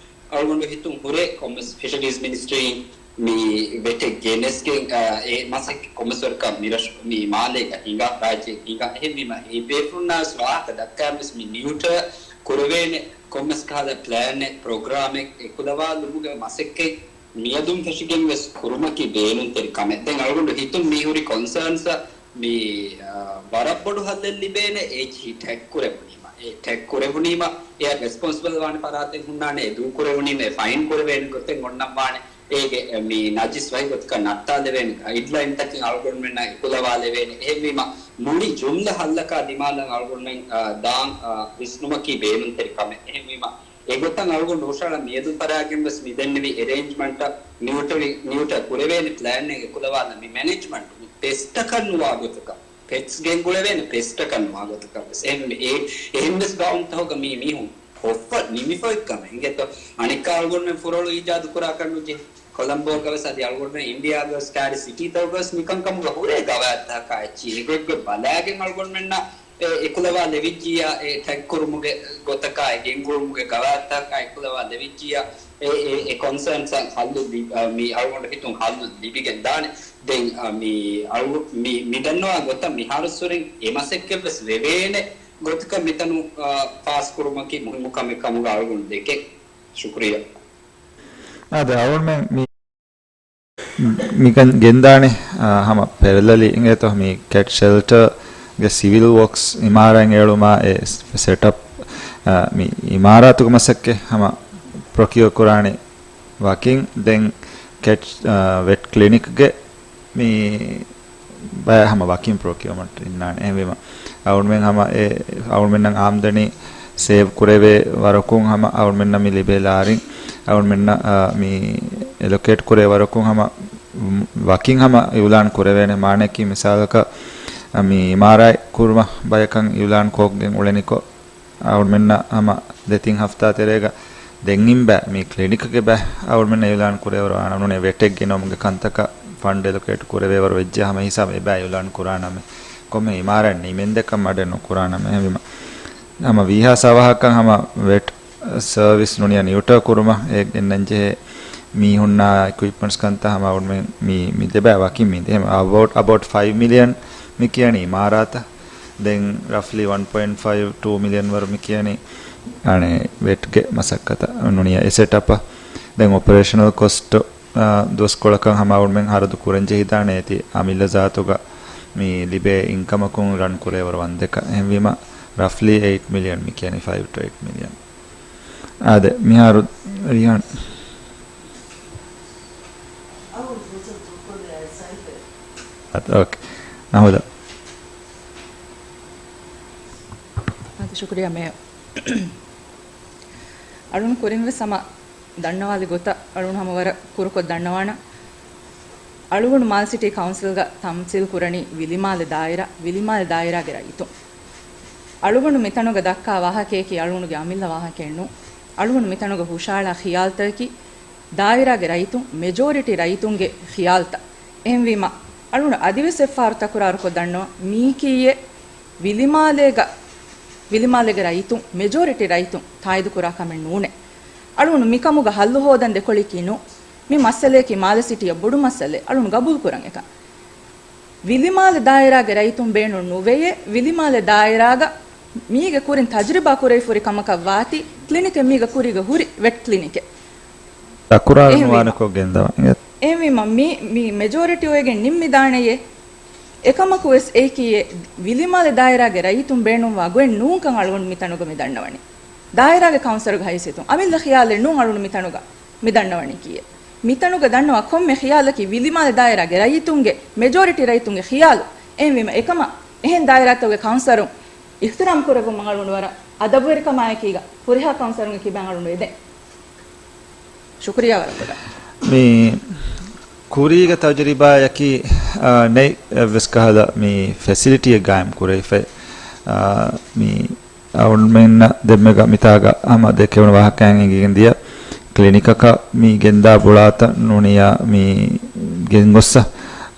އަޅުގަނޑު ހިތުން ހުރޭ ކޮންމެސް ފިޝަރީޒް މިނިސްޓްރީން މި ވެޓެއް ގެނެސްގެން، އާ، އެ މަސައްކަތް ކޮންމެސް ވަރަކަށް މިރަށު މި މާލޭގަ ހިނގާ، ރާއްޖޭގަ ހިނގާ. އެހެންވީމަ، އެ ބޭފުޅުންނާވެސް ވާހަކަ ދައްކާންވެސް މި ނިއުޓަރ ކުރެވޭނެ ކޮންމެސް ކަހަލަ ޕްލޭނެއް، ޕްރޮގްރާމެއް އެކުލަވާލުމުގެ މަސައްކަތް މިއަދުން ފެށިގެން ވެސް ކުރުމަކީ ބޭނުންތެރި ކަމެއް. ދެން އަޅުގަނޑު ހިތުން މި ހުރި ކޮންސާންސް މި، އާ، ވަރަށް ބޮޑު ހައްލެއް ލިބޭނެ އޭޖް ހި ޓެގް ކުރެވުނީމަ. އެ ޓެގް ކުރެވުނީމަ، އެއަށް ރެސްޕޮންސިބަލް ވާނެ ފަރާތެއް ހުންނާނެ، އެ ދޫ ކުރެވުނީމަ، އެ ފައިން ކުރެވޭނެ ގޮތެއް އޮންނަން ވާނެ. އޭގެ މި ނަޖިސް ވަހި ގޮތަކަށް ނައްތާލެވޭނެ ގައިޑްލައިންތަކެއް އަޅުގަނޑުމެންނަށް އެކުލަވާލެވޭނެ. އެހެންވީމަ، މުޅި ޖުމްލަ ހައްލަކާ ދިމާލަށް އަޅުގަނޑުމެން، އާ، ދާން، އާ، ވިސްނުމަކީ ބޭނުންތެރި ކަމެއް. އެހެންވީމަ، އެގޮތަށް އަޅުގަނޑު ހުށަހަޅަން މިއަދު ފަރާގެން ވެސް މި ދެންނެވި އެރޭންޖްމަންޓަށް ނިއުޓަރި-، ނިއުޓަ ކުރެވޭނެ ޕްލޭނެއް އެކުލަވާލަން މި މެނޭޖްމަންޓު މި ޕެސްޓަކަށް ނުވާ ގޮތަކަށް، ޕެޓްސް ގެންގުޅެވޭނެ ޕެސްޓަކަށް ނުވާ ގޮތަކަށް ވެސް އެހެން އެ-، އެހެން ވެސް ގައުމުތަކުގަ މީ މީހުން ހޮއްފަ ނިމިފައި ކަމެއް އިނގޭތޯ. އަނެއްކާ އަޅުގަނޑުމެން ފުރޮޅު އީޖާދު ކުރާކަށް ނުޖެހޭ. ކޮލަމްބޯގަވެސް އަދި އަޅުގަނޑުމެން އިންޑިއާގަވެސް ކާރި ސިޓީތަކުގަވެސް މިކަންކަމުގަ ހުރޭ ގަވާއިދުތަކާ އެއްޗިހި އެގޮތްގޮތް ބަލާގެން އަޅުގަނޑުމެންނަށް އެ އެކުލަވާ ލެވިއްޖިއްޔާ، އެ ޓެގް ކުރުމުގެ ގޮތަކާ، އެ ގެންގުޅުމުގެ ގަވާއިދުތަކާ އެކުލަވާ ލެވިއްޖިއްޔާ، އެ، އެ، އެ ކޮންސާންސް ހައްލު ލި-، އަ، މި އަޅުގަނޑު ހިތުން ހައްލު ލިބިގެން ދާނެ. ދެން، އަ، މި އަޅު-، މި، މި ދަންނަވާ ގޮތަށް މިހާރުއްސުރެން އެ މަސައްކަތްވެސް ވެވޭނެ ގޮތަކަށް މިތަނު، އަ، ފާސްކުރުމަކީ މުހިއްމު ކަމެއް ކަމުގަ އަޅުގަނޑު ދެކެން. ޝުކުރިއްޔާ. އާދެ، އަޅުގަނޑުމެން މި މިކަން ގެންދާނެ، އާ، ހަމަ ޕެރަލަލީ އިނގޭތޯ މި ކެޓް ޝެލްޓަރގެ ސިވިލް ވޯކްސް އިމާރާތް އެޅުމާ އެ ސެޓަޕް، އާ، މި އިމާރާތުގެ މަސައްކަތް ހަމަ ޕްރޮކިއޯ ކުރާނެ ވަކިން ދެން ކެޓް، އާ، ވެޓް ކްލިނިކްގެ މި ބައި ހަމަ ވަކިން ޕްރޮކިއޯމަންޓް އިންނާނެ. އެހެންވީމަ، އަޅުގަނޑުމެން ހަމަ އެ، އަޅުގަނޑުމެންނަށް އާމްދަނީ ސޭވް ކުރެވޭ ވަރަކުން ހަމަ އަޅުގަނޑުމެންނަށް މި ލިބޭ ލާރިން އަޅުގަނޑުމެންނަށް، އާ، މި އެލޮކޭޓް ކުރޭ ވަރަކުން ހަމަ ވަކިން ހަމަ އިއުލާން ކުރެވޭނެ. މާނައަކީ މިސާލަކަށް، އަ، މި އިމާރާތް ކުރުމަށް ބަޔަކަށް އިއުލާން ކޮށްގެން އުޅެނިކޮށް، އަޅުގަނޑުމެންނަށް ހަމަ ދެތިން ހަފްތާ ތެރޭގަ ދެން އިން ބައި މި ކްލިނިކްގެ ބައި އަޅުގަނޑުމެންނަށް އިއުލާން ކުރޭވަރު އަންނަން ވެޓެއް ގެނައުމުގެ ކަންތަކަށް ފަންޑް އެލޮކޭޓް ކުރެވޭވަރު ވެއްޖެ ހަމަ ހިސާބަށް އެބައި އިއުލާން ކުރާނަމޭ. ކޮންމެ އިމާރާތް ނިމެންދެކަށް މަޑެއް ނުކުރާނަމޭ. އެހެންވީމަ، ހަމަ ވީހާ ސަވަހަކަށް ހަމަ ވެޓް ސަރވިސް ނޫނިއްޔާ ނިއުޓަރ ކުރުމަށް އެ ގެންނަން ޖެހޭ މީހުންނާ އިކުއިޕްމަންޓްސް ކަންތައް ހަމަ އަޅުގަނޑުމެން މި، މި ދެބައި ވަކިން މި ދޭ. ހަމަ އަބައުޓް، އަބައުޓް ފައިވް މިލިއަން މި ކިޔަނީ އިމާރާތަށް. ދެން ރަފްލީ ވަން ޕޮއިންޓް ފައިވް ޓޫ މިލިއަން ވަރު މި ކިޔަނީ އަނެއް ވެޓްގެ މަސައްކަތަށް ނޫނިއްޔާ އެ ސެޓަޕަށް. ދެން އޮޕަރޭޝަނަލް ކޮސްޓް، އާ، ދުވަސްކޮޅަކަށް ހަމަ އަޅުގަނޑުމެން ހަރަދު ކުރަން ޖެހިދާނެ އޭތި އަމިއްލަ ޒާތުގަ މި ލިބޭ އިންކަމަކުން ރަން ކުރޭވަރު ވަންދެކަށް. އެހެންވީމަ، ރަފްލީ އެއިޓް މިލިއަން މި ކިޔަނީ، ފައިވް ޓު އެއިޓް މިލިއަން. އާދެ، މިހާރު ރިޔާން. އަދި، އޯކޭ. އަހުލަ. އަދި ޝުކުރިއްޔާ މޭޔަރ. އަޅުން ކުރިން ވެސް ހަމަ ދަންނަވާލި ގޮތަށް އަޅުން ހަމަ ވަރަށް ކުރުކޮށް ދަންނަވާނަން. އަޅުގަނޑު މާލެ ސިޓީ ކައުންސިލްގަ ތަމްސީލް ކުރަނީ ވިލިމާލެ ދާއިރާ، ވިލިމާލެ ދާއިރާގެ ރައްޔިތުން. އަޅުގަނޑު މިތަނުގަ ދައްކާ ވާހަކަޔަކީ އަޅުގަނޑުގެ އަމިއްލަ ވާހަކައެއް ނޫން. އަޅުގަނޑު މިތަނުގަ ހުށަހަޅާ ޚިޔާލުތަކަކީ ދާއިރާގެ ރައްޔިތުން، މެޖޯރިޓީ ރައްޔިތުންގެ ޚިޔާލުތައް. އެހެންވީމަ، އަޅުގަނޑު އަދިވެސް އެއްފަހަރު ތަކުރާރުކޮށް ދަންނަވަން، މީކީއެއް ވިލިމާލޭގަ، ވިލިމާލޭގެ ރައްޔިތުން، މެޖޯރިޓީ ރައްޔިތުން ތާއީދުކުރާ ކަމެއް ނޫނޭ. އަޅުގަނޑު މިކަމުގަ ހައްލު ހޯދަން ދެކޮޅެއް ނޫން. މި މައްސަލަޔަކީ މާލެ ސިޓީއަށް ބޮޑު މައްސަލައެއް. އަޅުގަނޑު ގަބޫލުކުރަން އެކަން. ވިލިމާލެ ދާއިރާގެ ރައްޔިތުން ބޭނުން ނުވެޔޭ، ވިލިމާލެ ދާއިރާގަ މީގެ ކުރިން ތަޖުރިބާ ކުރެވިފަ ހުރި ކަމަކަށް ވާތީ ކްލިނިކެއް، މީގަ ކުރީގަ ހުރި ވެޓް ކްލިނިކެއް. ތަކުރާރު ނުވާނެކޮށް ގެންދަވަން. އެހެންވީމަ މި، މި މެޖޯރިޓީ އޮވެގެން ނިންމިދާނެޔޭ. އެކަމަކު ވެސް އެއީކީއެއް ވިލިމާލެ ދާއިރާގެ ރައްޔިތުން ބޭނުންވާ ގޮތް ނޫންކަން އަޅުގަނޑު މިތަނުގަ މި ދަންނަވަނީ. ދާއިރާގެ ކައުންސަރުގެ ހައިސިއްޔަތުން އަމިއްލަ ޚިޔާލެއް ނޫން އަޅުގަނޑު މިތަނުގަ މި ދަންނަވަނީކީއެއް. މިތަނުގަ ދަންނަވާ ކޮންމެ ޚިޔާލަކީ ވިލިމާލެ ދާއިރާގެ ރައްޔިތުންގެ، މެޖޯރިޓީ ރައްޔިތުންގެ ޚިޔާލު. އެހެންވީމަ އެކަމަށް އެހެން ދާއިރާތަކުގެ ކައުންސަރުން އިޙްތިރާމް ކުރެއްވުމަށް އަޅުގަނޑު ވަރަށް އަދަބުވެރިކަމާއެކީގަ ހުރިހާ ކައުންސިލަރުންގެ ކިބައިން އަޅުން އެދެން. ޝުކުރިއްޔާ ވަރަށް ބޮޑަށް. މި ކުރީގެ ތަޖުރިބާއަކީ، އާ، ނެތް އެއްވެސް ކަހަލަ މި ފެސިލިޓީއެއް ގާއިމް ކުރެވިފައި. އާ، މި އަޅުމެންނަށް ދެންމެގަ މިތާގަ ހަމަ ދެކެވުނު ވާހަކައިން އެނގިގެން ދިޔަ ކްލިނިކަކަށް މި ގެންދާ ބުޅާތައް ނޫނިއްޔާ މި ގެންގޮއްސަ،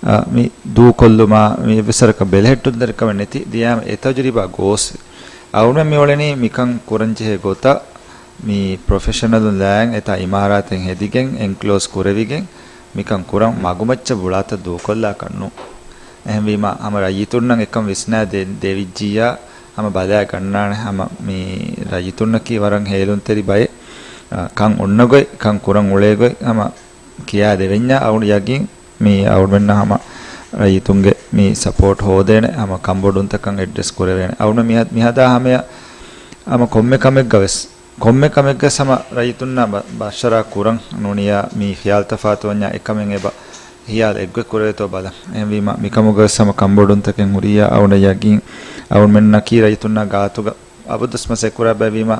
އާ، މި ދޫކޮށްލުމާ މި އެއްވެސް ވަރަކަށް ބެލެހެއްޓުންތެރިކަމެއް ނެތި ދިޔައިމަ އެ ތަޖުރިބާ ގޯސްވި. އަޅުމެން މި އުޅެނީ މިކަން ކުރަންޖެހޭ ގޮތަށް މި ޕްރޮފެޝަނަލުން ލާއިން އެތާ އިމާރާތެއް ހެދިގެން، އެންކްލޯޒް ކުރެވިގެން، މިކަން ކުރަން މަގުމައްޗަށް ބުޅާތައް ދޫކޮށްލާކަށް ނޫން. އެހެންވީމަ، ހަމަ ރައްޔިތުންނަށް އެކަން ވިސްނާ ދެ-، ދެވިއްޖިއްޔާ، ހަމަ ބަލާ ގަންނާނެ، ހަމަ މި ރައްޔިތުންނަކީ ވަރަށް ހޭލުންތެރި ބައެއް، އަ، ކަން އޮންނަ ގޮތް، ކަން ކުރަން އުޅޭ ގޮތް، ހަމަ ކިޔާ ދެވެންޏާ އަޅު ޔަގީން މި އަޅުމެންނަށް ހަމަ ރައްޔިތުންގެ މި ސަޕޯޓް ހޯދޭނެ، ހަމަ ކަންބޮޑުންތަކަށް އެޑްރެސް ކުރެވޭނެ. އަޅުމެން މިހަ-، މިހަދާ ހަމަޔަށް ހަމަ ކޮންމެ ކަމެއްގަ ވެސް، ކޮންމެ ކަމެއްގަ ހަމަ ރައްޔިތުންނާ ބަ-، ބައްޝަރާ ކުރަން ނޫނިއްޔާ މި ޚިޔާލު ތަފާތުވަންޏާ އެކަމެއް އެބަ ޚިޔާލު އެއްގޮތް ކުރެވޭތޯ ބަލަން. އެހެންވީމަ، މިކަމުގަ ވެސް ހަމަ ކަންބޮޑުންތަކެއް ހުރިއްޔާ އަޅުގަނޑަށް ޔަގީން އަޅުމެންނަކީ ރައްޔިތުންނާ ގާތުގަ އަބަދުވެސް މަސައްކަތް ކުރާ ބައެއްވީމަ،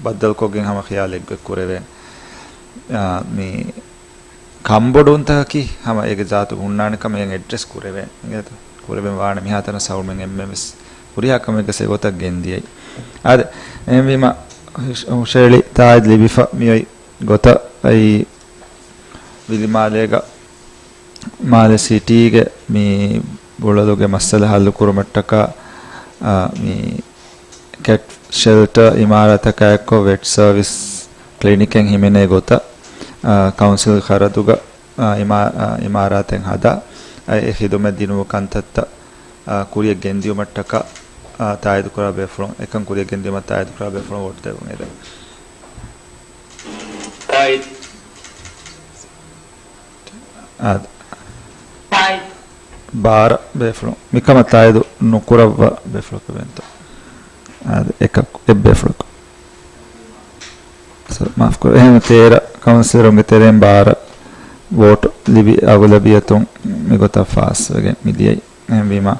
ބައްދަލުކޮށްގެން ހަމަ ޚިޔާލު އެއްގޮތް ކުރެވޭނެ. އާ، މި ކަންބޮޑުވުންތަކަކީ ހަމަ އޭގެ ޒާތުގަ ހުންނާނެ ކަމެއް އެއް އެޑްރެސް ކުރެވޭނެ. އިނގޭތޯ؟ ކުރެވެން ވާނެ މިހާތަނަށް ސައުމެން އެންމެން ވެސް ހުރިހާ ކަމެއްގަ އެގޮތަށް ގެންދިޔައީ. އާދެ، އެހެންވީމަ ހުށ-، ހުށަހެޅި ތާއީދު ލިބިފަ މިއޮތް ގޮތަށް އައި ވިލިމާލޭގަ މާލެ ސިޓީގެ މި ބުޅަލުގެ މައްސަލަ ހައްލު ކުރުމަށްޓަކާ، އާ، މި ކެޓް ޝެލްޓަ އިމާރާތަކާއެއްކޮށް ވެޓް ސަރވިސް ކްލިނިކެއް ހިމެނޭ ގޮތަށް، އާ، ކައުންސިލް ޚަރަދުގަ، އާ، އިމާ-، އާ، އިމާރާތެއް ހަދާ، އާ، އެ ޚިދުމަތް ދިނުމު ކަންތައްތައް، އާ، ކުރިޔަށް ގެންދިއުމަށްޓަކާ، އާ، ތާއީދު ކުރާ ބޭފުޅުން، އެކަން ކުރިޔަށް ގެންދިއުމަށް ތާއީދު ކުރާ ބޭފުޅުން ވޯޓް ދެއްވުން އެދެން. އާ، ބާރަ ބޭފުޅުން. މިކަމަށް ތާއީދު ނުކުރައްވާ ބޭފުޅަކު ވެންތޯ؟ އާދެ، އެކަކު، އެއް ބޭފުޅަކު. ސޮރީ، މާފުކުރޭ. އެހެން ތޭރަ ކައުންސިލަރުންގެ ތެރެއިން ބާރަ ވޯޓު ލިބި އަޣުލަބިއްޔަތުން މިގޮތަށް ފާސްވެގެން މިދިޔައީ. އެހެންވީމަ،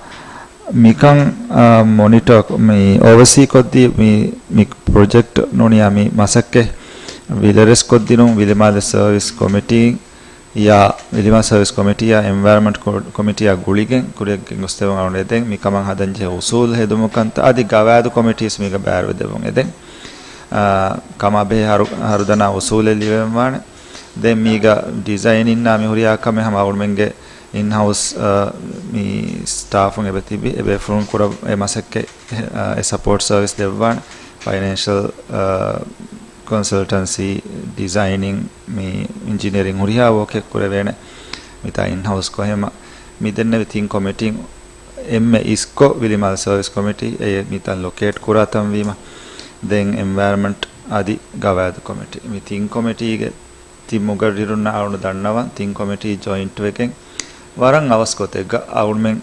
މިކަން، އާ، މޮނިޓަރ، މި އޯވަސީ ކޮށްދީ، މި، މި ޕްރޮޖެކްޓް ނޫނިއްޔާ މި މަސައްކަތް ވިލަރެސް ކޮށްދިނުން ވިލިމާލެ ސަރވިސް ކޮމިޓީ ޔާ ވިލިމާ ސަރވިސް ކޮމިޓީއާ އެންވަޔަރަމަންޓް ކޮ-، ކޮމިޓީއާ ގުޅިގެން ކުރިޔަށް ގެންގޮސްދެވުން އަޅުން އެދެން. މި ކަމަށް ހަދަންޖެހޭ އުސޫލު ހެދުމުގެ ކަންތައް އަދި ގަވާއިދު ކޮމިޓީސް މީގަ ބައިވެރިވެދެވުން އެދެން. އާ، ކަމާބެހޭ ހަރު-، ހަރުދަނާ އުސޫލެއް ލިބެންވާނެ. ދެން މީގަ ޑިޒައިނިންނާ މި ހުރިހާ ކަމެއް ހަމަ އަޅުމެންގެ އިންހައުސް، އާ، މި ސްޓާފުން އެބަ ތިބި އެބޭފުޅުން ކުރަ އެ މަސައްކަތް، އާ، އެ ސަޕޯޓް ސަރވިސް ދެއްވާނެ. ފައިނޭންޝަލް، އާ، ކޮންސަލްޓަންސީ، ޑިޒައިނިން، މި އިންޖިނިއަރިން ހުރިހާ ވޯކެއް ކުރެވޭނެ. މިތާ އިންހައުސް ކޮށް ހަމަ މި ދެންނެވި ތިން ކޮމިޓީން އެންމެ އިސްކޮށް ވިލިމާލެ ސަރވިސް ކޮމިޓީ އެ މިތަން ލޮކޭޓް ކުރާ ތަން ވީމަ، ދެން އެންވަޔަރަމަންޓް އަދި ގަވާއިދު ކޮމިޓީ. މި ތިން ކޮމިޓީގެ ތިން މުގައްރިރުންނަށް އަޅުން ދަންނަވަން ތިން ކޮމިޓީ ޖޮއިންޓް ވެގެން ވަރަށް އަވަސް ގޮތެއްގަ އަޅުމެން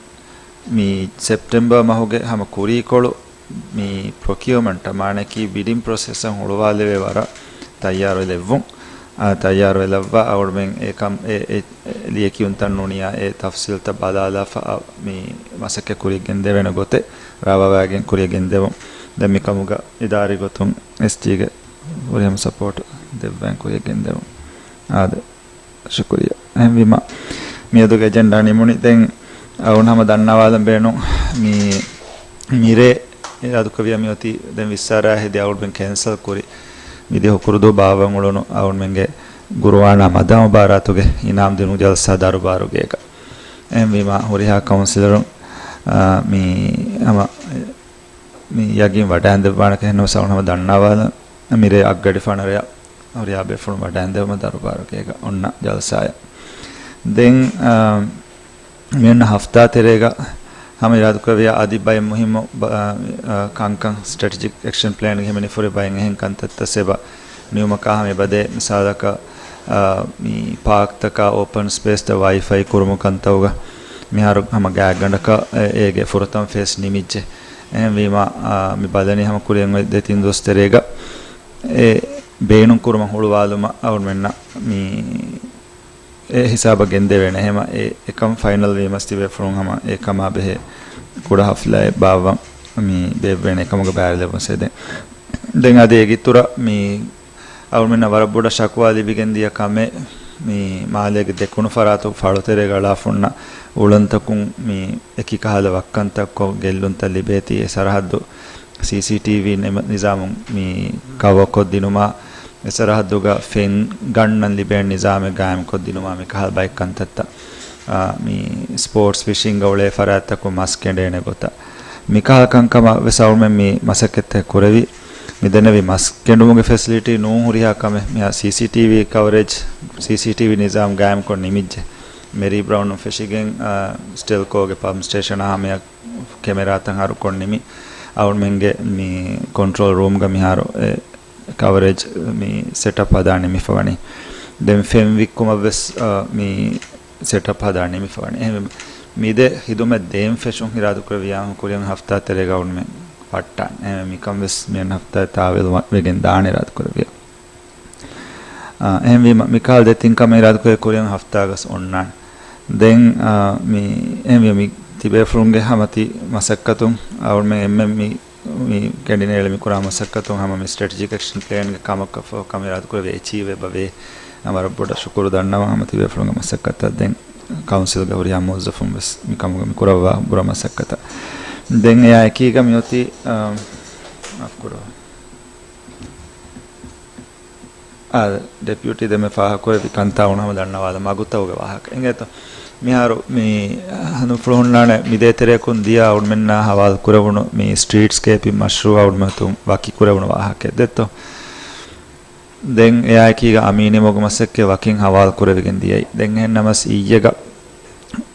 މި ސެޕްޓެމްބަރ މަހުގެ ހަމަ ކުރީކޮޅު މި ޕްރޮކިއުމަންޓަށް މާނައަކީ ބިޑިން ޕްރޮސެސަށް ހުޅުވާލެވޭ ވަރަށް ތައްޔާރުވެލެއްވުން. އާ، ތައްޔާރުވެލައްވާ އަޅުމެން އެ ކަމް އެ، އެ، އެ ލިޔެކިޔުންތައް ނޫނިއްޔާ އެ ތަފްސީލްތައް ބަލާލާފަ، އާ، މި މަސައްކަތް ކުރިޔަށް ގެންދެވޭނެ ގޮތެއް ރާވާވާގެން ކުރިޔަށް ގެންދެވުން. ދެން މި ކަމުގަ އިދާރީ ގޮތުން އެސްޖީގެ ފުރިހަމަ ސަޕޯޓް ދެއްވައިން ކުރިޔަށް ގެންދެވުން. އާދެ. ޝުކުރިއްޔާ. އެހެންވީމަ، މިއަދުގެ އެޖެންޑާ ނިމުނީ. ދެން އަޅުން ހަމަ ދަންނަވާލަން ބޭނުން މި މިރޭ އިރާދުކުރެއްވިޔާ މިއޮތީ ދެން ވިއްސާރާ ހެދި އަޅުގަނޑުމެން ކެންސަލް ކުރި މިދިޔަ ހުކުރުދުވަހު ބާއްވަން އުޅުނު އަޅުގަނޑުމެންގެ ގުރުއާނާ މަދާ މުބާރާތުގެ އިނާމް ދިނުން ޖަލްސާ ދަރުބާރުގޭގަ. އެހެންވީމަ ހުރިހާ ކައުންސިލަރުން، އާ، މި ހަމަ މި ޔަގީން ވަޑައިންދެއްވާނެ ކަހެއް ނަމަ ސައުން ހަމަ ދަންނަވާލަން. މިރޭ އަށްގަޑި ފަނަރަޔަށް ހުރިހާ ބޭފުޅުން ވަޑައިންދެވުމަށް ދަރުބާރުގޭގަ އޮންނަ ޖަލްސާއެއް. ދެން، އާ، މިއޮންނަ ހަފްތާ ތެރޭގަ ހަމަ އިރާދަކުރެއްވިޔާ އަދި ބައެއް މުހިއްމު ބަ-، އާ، ކަންކަން ސްޓްރެޓެޖިކް އެކްޝަން ޕްލޭންގެ ހިމެނިފުރި ބައެއް އެހެން ކަންތައްތައް އެބަ ނިމުމަކާ ހަމަ އެބަދޭ މިސާލަކަށް، އާ، މި ޕާކްތަކާ އޯޕަން ސްޕޭސްތައް ވައިފައި ކުރުމު ކަންތައުގަ މިހާރު ހަމަ ގާތްގަނޑަކަށް އެ-، އޭގެ ފުރަތަމަ ފޭސް ނިމިއްޖެ. އެހެންވީމަ، އާ، މި ބަލަނީ ހަމަ ކުރިއަށް އޮތް ދެ ތިން ދުވަސް ތެރޭގަ އެ ބޭނުން ކުރުމަށް ހުޅުވާލުމަށް އަޅުމެންނަށް މި އެ ހިސާބަށް ގެންދެވޭނެ. އެހެމަ އެ އެކަން ފައިނަލް ވީމަސް ތިބޭފުޅުން ހަމަ އެ ކަމާ ބެހޭ ކުޑަ ހަފްލާއެއް ބާއްވަން މި ބޭއްވޭނެ އެކަމުގަ ބައިވެރިލެއްވުން ސޭދެން. ދެން އަދި އެގިތުރަށް މި އަޅުމެންނަށް ވަރަށް ބޮޑަށް ޝަކުވާ ލިބިގެން ދިޔަ ކަމެއް، މި މާލޭގެ ދެކުނު ފަރާތު ފަޅުތެރޭގަ އަޅާފަ އޮންނަ އުޅަނދުތަކުން މި އެކި ކަހަލަ ވައްކަންތައް ކޮށް ގެއްލުންތައް ލިބޭތީ، އެ ސަރަހައްދު ސީސީޓީވީ ނިޒާމުން މި ކަވަރ ކޮށްދިނުމާ، އެ ސަރަހައްދުގަ ފެން ގަންނަން ލިބޭނެ ނިޒާމެއް ގާއިމް ކޮށްދިނުމާ، މި ކަހަލަ ބައެއް ކަންތައްތައް، އާ، މި ސްޕޯޓްސް ފިޝިންގ އުޅޭ ފަރާތްތަކުން މަސް ކެނޑޭނެ ގޮތަށް، މި ކަހަލަ ކަންކަމަށް ވެސް އަޅުމެން މި މަސައްކަތްތައް ކުރެވި. މި ދެންނެވި މަސް ކެނޑުމުގެ ފެސިލިޓީ ނޫން ހުރިހާ ކަމެއް، މިހާ ސީސީޓީވީ ކަވަރޭޖް، ސީސީޓީވީ ނިޒާމް ގާއިމްކޮށް ނިމިއްޖެ. މެރީ ބްރައުނުން ފެށިގެން، އާ، ސްޓެލްކޯގެ ޕަމްޕް ސްޓޭޝަނާ ހަމަޔަށް ކެމެރާތައް ހަރުކޮށް ނިމި، އަޅުމެންގެ މި ކޮންޓްރޯލް ރޫމްގަ މިހާރު އެ ކަވަރޭޖް މި ސެޓަޕް ހަދާ ނިމިފަވަނީ. ދެން ފެން ވިއްކުމަށްވެސް، އާ، މި ސެޓަޕް ހަދާ ނިމިފަވަނީ. އެހެންވީމަ، މި ދެ ހިދުމަތް ދޭން ފެށުން އިރާދަކުރެއްވިޔާ ކުރިއަށް ހަފްތާ ތެރޭގަ އަޅުމެން ފައްޓާނެ. އެހެންވެ، މިކަން ވެސް މިއަން ހަފްތާ ތާވީލު ވެގެން ދާނެ އިރާދަކުރެއްވިޔާ. އާ، އެހެންވީމަ، މި ކަހަލަ ދެ ތިން ކަމެއް އިރާދަކުރެ ކުރިއަށް ހަފްތާގަސް އޮންނާނެ. ދެން، އާ، މި، އެހެންވީމަ، މި ތިބޭފުޅުންގެ ހަމަ ތި މަސައްކަތުން އަޅުމެން އެންމެން މި، މި ކެނޑިނޭޅި މި ކުރާ މަސައްކަތުން ހަމަ މި ސްޓްރެޓެޖިކް އެކްޝަން ޕްލޭންގެ ކަމަކަށް ފަހު ކަމެއް އިރާދަކުރެވޭ އެޗީވް ވެއްބަވޭ. އަ، ވަރަށް ބޮޑަށް ޝުކުރު ދަންނަވަން ހަމަ ތިބޭފުޅުންގެ މަސައްކަތަށް. ދެން ކައުންސިލްގެ ހުރިހާ މުވައްޒަފުން ވެސް މި ކަމުގަ މި ކުރައްވާ ބުރަ މަސައްކަތަށް. ދެން އެއާ އެކީގަ މިއޮތީ، އަ، މާފު ކުރައްވާ. އާ، ޑެޕިއުޓީ ދެމެ ފާހަގަކުރެއްވި ކަންތާ އުނަމަ ދަންނަވާލަ މަގުތައުގެ ވާހަކަ. އިނގޭތޯ؟ މިހާރު މި ހަނދުފުޅު ހުންނާނެ މި ދޭތެރެއަކުން ދިޔަ އަޅުމެންނާ ހަވާލު ކުރެވުނު މި ސްޓްރީޓްސްކޭޕިން މަޝްރޫއު އަޅުމެން ވަކި ކުރެވުނު ވާހަކަ ދެއްތޯ؟ ދެން އެއާއެކީގަ އަމީނި މަގު މަސައްކަތް ވަކިން ހަވާލު ކުރެވިގެން ދިޔައީ. ދެން އެހެން ނަމަސް އިއްޔެގަ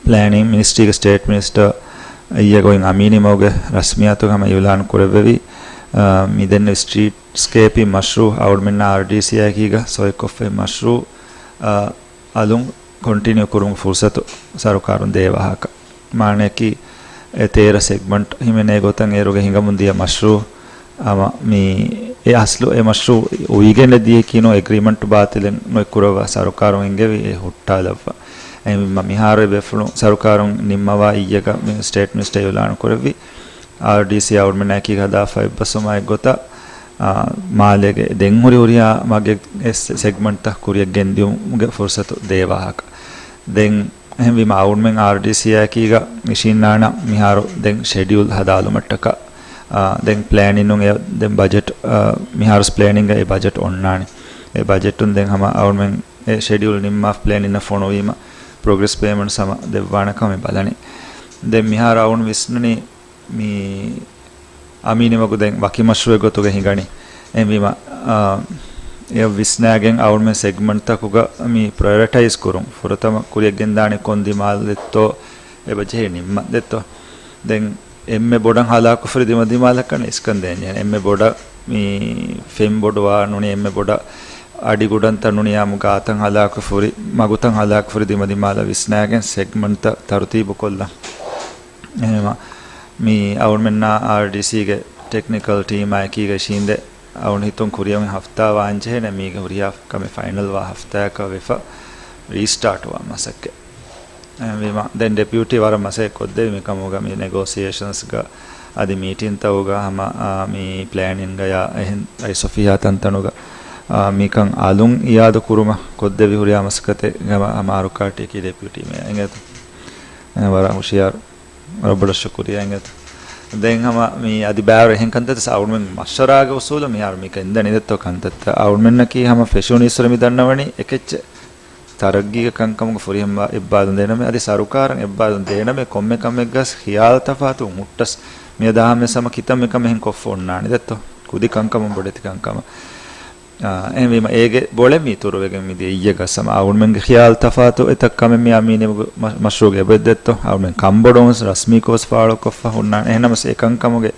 ޕްލޭނިން މިނިސްޓްރީގެ ސްޓޭޓް މިނިސްޓަރ އިއްޔެ ގޮތް އަމީނި މަގުގެ ރަސްމިއްޔާތުގަ ހަމަ އިއުލާން ކުރެއްވެވި، އާ، މި ދެންނެވި ސްޓްރީޓްސްކޭޕިން މަޝްރޫއު އަޅުމެންނާ އާރްޑީސީއާއެކީގަ ސޮއިކޮށްފައި މަޝްރޫއު، އާ، އަލުން ކޮންޓިނިއު ކުރުމުގެ ފުރުސަތު ސަރުކާރުން ދޭ ވާހަކަ. މާނައަކީ އެ ތޭރަ ސެގްމަންޓް ހިމެނޭ ގޮތަށް އޭރުގެ ހިނގަމުން ދިޔަ މަޝްރޫއު އަމަ މި އެ އަސްލު އެ މަޝްރޫއު އުވިގެން ދިޔަކީ ނޫން، އެގްރީމަންޓް ބާތިލެއް ނުއެއް ކުރައްވާ ސަރުކާރުން އެންގެވި އެ ހުއްޓާލައްވާ. އެހެންވީމަ މިހާރު އެ ބޭފުޅުން ސަރުކާރުން ނިންމަވާ އިއްޔެގަ މި ސްޓޭޓް މިނިސްޓަރ އިއުލާނު ކުރެއްވި އާރްޑީސީ އަޅުމެންނާއެކީ ހަދާފަ އެއްބަސްވުމާ އެއްގޮތަށް، އާ، މާލޭގެ ދެން ހުރި ހުރިހާ މަގެއް އެ ސެ-، ސެގްމަންޓްތައް ކުރިއަށް ގެންދިއުމުގެ ފުރުސަތު ދޭ ވާހަކަ. ދެން އެހެންވީމަ އަޅުމެން އާރްޑީސީއާއެކީގަ އިށީންނާނަ މިހާރު ދެން ޝެޑިއުލް ހަދާލުމަށްޓަކާ، އާ، ދެން ޕްލޭނިން އެ ދެން ބަޖެޓް، އާ، މިހާރު ޕްލޭނިންގ އެ ބަޖެޓް އޮންނާނެ. އެ ބަޖެޓުން ދެން ހަމަ އަޅުމެން އެ ޝެޑިއުލް ނިންމާ ޕްލޭނިން ފޮނުވީމަ ޕްރޮގްރެސް ޕޭމަންޓްސް ހަމަ ދެއްވާނެ ކަމެއް ބަލަނީ. ދެން މިހާރު އަޅުން ވިސްނަނީ މި އަމީނި މަގު ދެން ވަކި މަޝްރޫއެއް ގޮތުގަ ހިނގަނީ. އެހެންވީމަ، އާ، އެ ވިސްނާގެން އަޅުމެން ސެގްމަންޓްތަކުގަ މި ޕްރަޔޮރިޓައިޒް ކުރުން ފުރަތަމަ ކުރިއަށް ގެންދާނީ ކޮން ދިމާލެއްތޯ އެބަ ޖެހޭ ނިންމަ ދެއްތޯ. ދެން އެންމެ ބޮޑަށް ހަލާކުފުރި ދިމަ ދިމާލަކަށް އިސްކަން ދޭންޖެހޭނެ. އެންމެ ބޮޑަށް މި ފެން ބޮޑުވާ ނޫނީ އެންމެ ބޮޑަށް އަޑިގުޑަންތައް ނޫނީ އާއްމު ގާތަށް ހަލާކުފުރި، މަގުތައް ހަލާކުފުރި ދިމަ ދިމާލަށް ވިސްނާގެން ސެގްމަންޓްތައް ތަރުތީބު ކޮށްލަން. އެހެންވީމަ، މި އަޅުމެންނާ އާރްޑީސީގެ ޓެކްނިކަލް ޓީމާ އެކީގަ އިށީނދެ، އަޅުން ހިތުން ކުރިއަށް ހަފްތާ ވާންޖެހޭނެ މީގެ ހުރިހާ ކަމެއް ފައިނަލް ވާ ހަފްތާއަކަށް ވެފަ ރީސްޓާޓް ވާ މަސައްކަތް. އެހެންވީމަ، ދެން ޑެޕިއުޓީ ވަރަށް މަސައްކަތް ކޮށްދެވި މިކަމުގަ މި ނެގޯސިއޭޝަންސްގަ އަދި މީޓިންތަކުގަ ހަމަ، އާ، މި ޕްލޭނިންގަޔާ އެހެން އައިސް އޮފީހާ ތަންތަނުގަ، އާ، މިކަން އަލުން އިއާދަ ކުރުމަށް ކޮށްދެވި ހުރިހާ މަސައްކަތެއް ހަމަ އަރުކާޓީކީ ޑެޕިއުޓީ މޭޔަރ އިނގޭތޯ. އެ، ވަރަށް ހުޝިޔާރު. ވަރަށް ބޮޑަށް ޝުކުރިޔާ އިނގޭތޯ. ދެން ހަމަ މި އަދި ބާރު އެހެން ކަންތައް އަޅުމެން މަޝްވަރާގެ އުސޫލު މިހާރު މި ގެންދަނީ ދެއްތޯ ކަންތައްތައް. އަޅުމެންނަކީ ހަމަ ފެށުނީ އިސްވަރު މި ދަންނަވަނީ އެކެއްޗެއް. ތަރައްގީގެ ކަންކަމުގެ ފުރިހަމަ އެއްބާލުން ދޭނަމޭ، އަދި ސަރުކާރަށް އެއްބާލުން ދޭނަމޭ، ކޮންމެ ކަމެއްގަ ޚިޔާލު ތަފާތު ހުއްޓަސް މިއަދާ ހަމަ ކިތަންމެ ކަމެއް އެހެން ކޮށްފަ އޮންނާނެ ދެއްތޯ. ކުދި ކަންކަމުން ބޮޑެތި ކަންކަމަށް. އާ، އެހެންވީމަ އޭގެ ބޮޅެ މި އިތުރުވެގެން މިދިޔަ އިއްޔެ ގަސް ހަމަ އަޅުމެންގެ ޚިޔާލު ތަފާތު އެތައް ކަމެއް މި އަމީނީ މަ-، މަޝްރޫއުގެ އެބައޮތް ދެއްތޯ. އަޅުމެން ކަންބޮޑުވުން ރަސްމީކޮށް ފާޅުކޮށްފަ ހުންނާނެ. އެހެންނަމަސް އެކަންކަމުގެ،